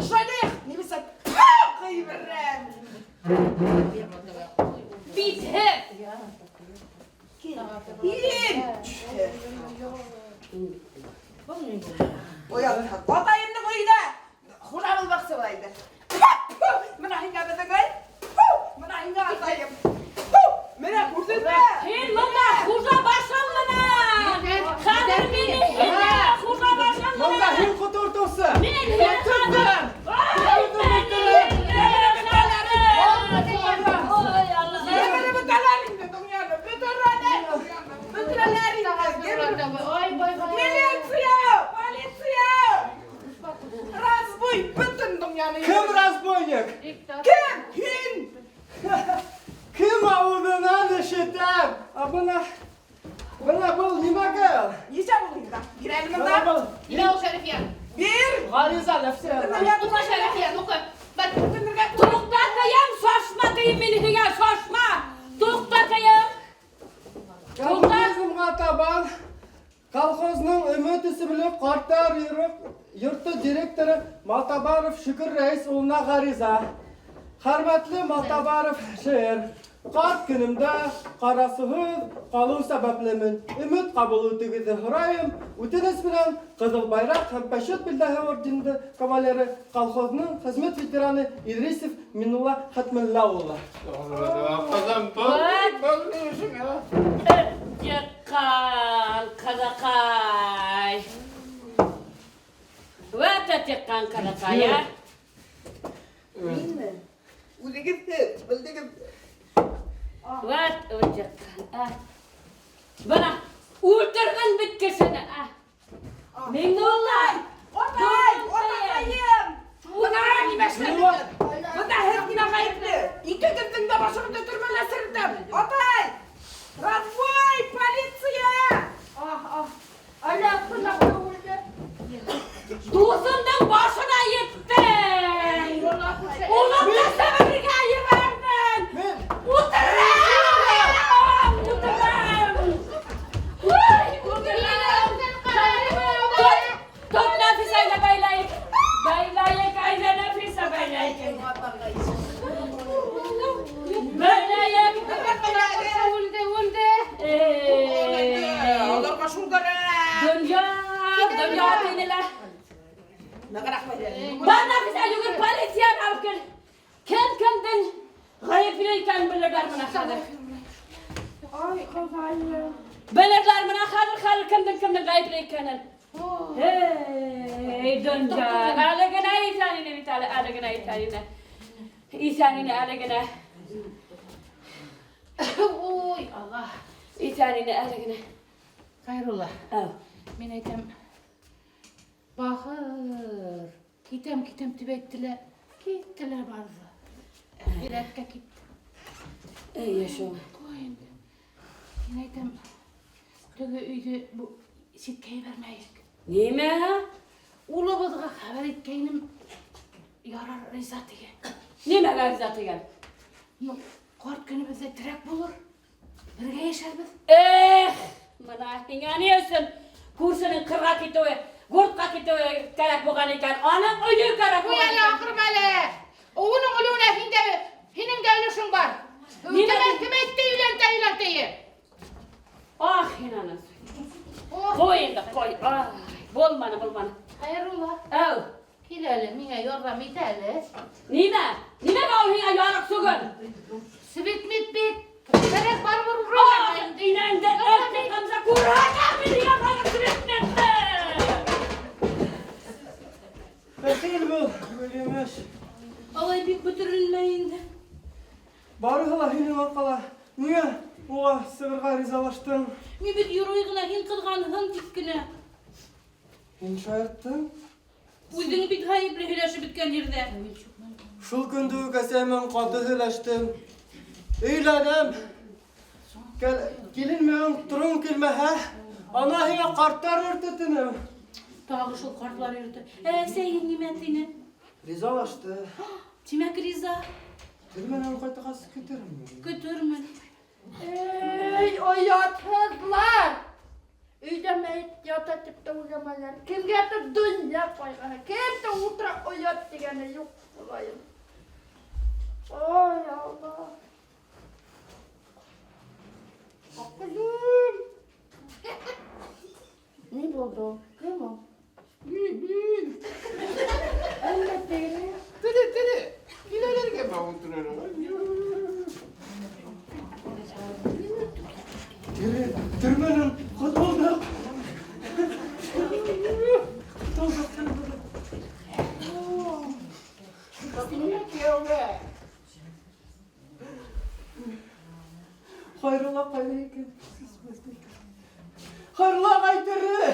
Жених нимәсә ғибрәт. Битһеҙ. Һин. Ой, атайымдың өйөнә хужа булмаҡсы була инде. Мына һиңә беҙҙең өй. Мына һиңә атайым. Менә күрҙеңме? Һин бында хужа башың менән! Хәҙер мине һин хужа башың Бында менән! һин ҡотортоусы. Мин һине хәҙер! Ай, Ой, Аллаһым! Емереп бөтәләр инде донъяны. Бөтөрәләр. Бөтөрәләр инде. Ой, бай, бай. Милиция! Полиция! Разбой бөтөн донъяны. Кем разбойник? Кем? Һин! Кем ауыҙынан ишетәм? А бына, бына был нимәгә? Нисә булды инде? Бир әле Бына монда. был Нимә ул Шәрифйән? Бир! ғариза нәфсә. Уҡы Шәрифйән, уҡы. Бер. Туҡта тием, шашма тием мин һиңә, шашма! Туҡта тием! Коммунизмға табан колхозның Өмөт исемле ҡарттар йорто директоры Малтабаров Шөкөр Рәис улына ғариза. Хөрмәтле Малтабаров Шер, ҡарт көнөмдә ҡараусыһыҙ ҡалыу сәбәплемен. Өмөт ҡабул итеүегеҙҙе һорайым. Үтенес менән Ҡыҙыл Байраҡ һәм Почет билдәһе орденды кавалеры колхозның хеҙмәт ветераны Идрисов Минулла Хәтмулла улы. Ҡыҙым, был, был ни өсөн, ә? Йыҡҡан ҡыҙыҡай. Вәт йыҡҡан ҡыҙыҡай, ә? Минме? Үҙегеҙ һеҙ, белдегеҙ. Вәт йыҡҡан, ә? Бына, үлтерҙең бит кешене, ә? Миңнулла! Атай! Атайым! Бына нимә эшләдегеҙ? Бында һеҙ нимә ғәйепле? Икегеҙҙең дә башығыҙҙы төрмәлә серетәм. Атай! Разбой! Полиция! Ах, ах. Әллә ҡунаҡ үлде. Дуҫымдың башына еттең! Улымды Себергә ебәрҙең! Мин Үлтерәм! Үлтерәм! Уй, үлтерәм! Тот, тот Нәфисәгә бәйләйек! Бәйләйек, әйҙә Нәфисә бәйләйек! Бәйләйек! Үлде, үлде. Эй, Аларға шул кәрәк. Донъя, донъя тинеләр. Нығыраҡ бәйләйек. Бар Нәфисә, йүгер, полицияны алып кил! хәҙер. Ай, Хоҙайым. Белерләр менә хәҙер, хәҙер кемдең кемдең ғәйепле икәнен. Эй, донъя. Әле генә иҫән ине бит әле, әле генә иҫән ине. Иҫән ине әле генә. Ой, Алла. Иҫән ине әле генә. Хәйрулла, Әү. мин әйтәм, бахыр, китәм, китәм дип әйттеләр, киттеләр барҙы. Әхирәткә китте. Әйе шул. Ҡуй инде. Мин әйтәм, теге өйҙө бу ситкә ебәрмәйек. Нимә? Улыбыҙға хәбәр иткәйнем, ярар риза тигән. Нимәгә риза тигән? Ну, ҡарт көнөбөҙҙә терәк булыр. Бергә йәшәрбеҙ. Эх, мына һиңә ни өсөн күршенең ҡырға китеүе, гуртҡа китеүе кәрәк булған икән. Аның өйө кәрәк Ҡуй булған әле, икән. аҡырма әле. Уның үлеүенә һин дә, һинең дә өлөшөң бар. Нимә? Кем, кем әйтте өйлән дә өйлән тейе? Ах, һин аны. Ҡуй инде, ҡуй. Ай, булманы, булманы. Хәйрулла, Әү, кил әле, миңә ярҙам ит әле. нимә? Нимәгә ул һиңә ярыҡ түгел? Свет-мит бит. Кәрәк барыбер Ах, уралар инде. инәңде эт ҡамса күрһәтәм мин һиңә хәҙер светметте. Бәхил бул, Гөлйемеш. Алай бик бөтөрөлмә инде. Барыһы ла һинең арҡала. Ниңә уға сығырға ризалаштың? Мин бит юрый ғына һин ҡыҙғанһың тип кенә. Һин шаярттың. Үҙең бит ғәйепле һөйләшеп бөткән ерҙә. Шул көндө үк әсәй менән ҡаты һөйләштем. Өйләнәм. Килен менән торғоң килмәһә, ана һиңә ҡарттар йорто тинем. Тағы шул ҡартлар йорто. Ә әсәйең нимә тине? Ризалашты. Тимәк, риза. Төрмәнән ҡайтҡас көтөрмөн. Көтөрмөн. Эй, оятһыҙлар! Өйҙә мәйет ята тип тә уйламайҙар. Кемгәлер донъя ҡайғыһы, кемдә ултыра оят тигәне юҡ, Хоҙайым. Ой, Алла. Аҡылым. Ни булды? Кем ул? Мин. Әллә теге. Тере, тере. Киләләргә бә ултырыр. Тере, төрмәнән ҡотолдоҡ. Ҡотолдоҡ, төрмәнән. Кияүгә. Хайрулла ҡайҙа икән? Хайрулла ағай тере!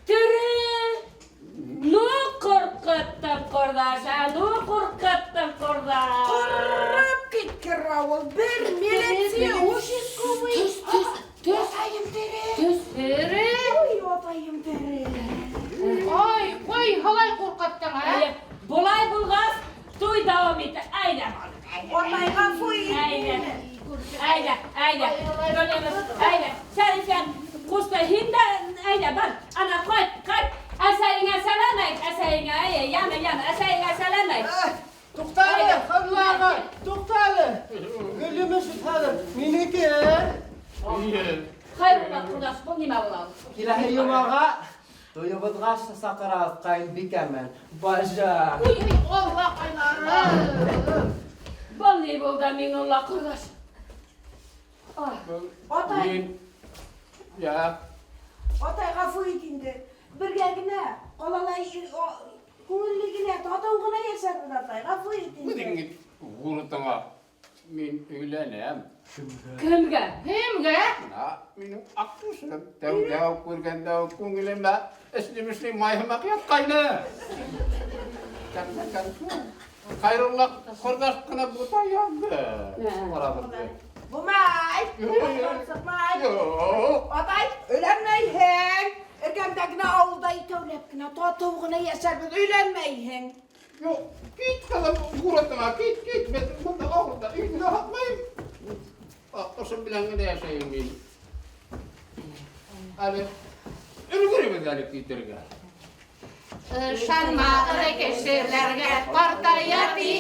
Тере! Ну, ҡурҡыттың, ҡорҙаш, ә, ну, ҡурҡыттың, ҡорҙаш. Ҡороп киткән ауыл, бер милиция участковый. Төш, төш, төш. Атайым тере. Төш. Тере. Ой, атайым тере. Ай, ҡуй, һалай ҡурҡыттың, ә? Әйе, Былай булғас, туй дауам итә. Әйҙә. Атай ғәфү ит Әйҙә. мине. Әйҙә, әйҙә. Гөлйемеш, әйҙә. Шәрифйән, ҡусты, һин дә, әйҙә, бар. Ана, ҡайт, ҡайт. Әсәйеңә сәләм әйт, әсәйеңә, әйе, яме, яме, әсәйеңә сәләм әйт. Туҡта әле, Хайрулла ағай, туҡта әле. Гөлйемеш хәҙер минеке. Хәйрулла ҡорҙаш, был нимә була ул? Киләһе йомаға туйыбыҙға саҡырабыҙ ҡайынбикә менән бажа. Уй, уй, Алла ҡайлары. Был ни булды, Миңнулла ҡорҙаш? Атай. Мин. Я. Атай ғәфү ит инде. Бергә генә, ҡалала күңелле генә, татыу ғына йәшәрбеҙ, атай. Ғәфү ит инде. Үҙең кит гурытыңа. Мин өйләнәм. Кемгә? Кемгә? Мына минең аҡҡошом. Тәүҙә үк күргәндә үк күңелемә эшле-мешле май һымаҡ ятҡайны. Хәйрулла ҡорҙаш ҡына бута янды. Ҡарабыҙ. Булмай. Юҡ. Сыҡмай. Юҡ. Атай, өйләнмәйһең. Эргәмдә генә ауылда икәүләп кенә, татыу ғына йәшәрбеҙ, өйләнмәйһең. Юҡ, кит ҡыҙым, гурытыңа, кит, кит. Мин бында ауылда өйҙө лә һатмайым. Аҡҡошом белән генә йәшәйем мин. Әле өлгөрәбеҙ әле китергә. Ышанмағыҙ кешеләргә, ҡартая тиҙ.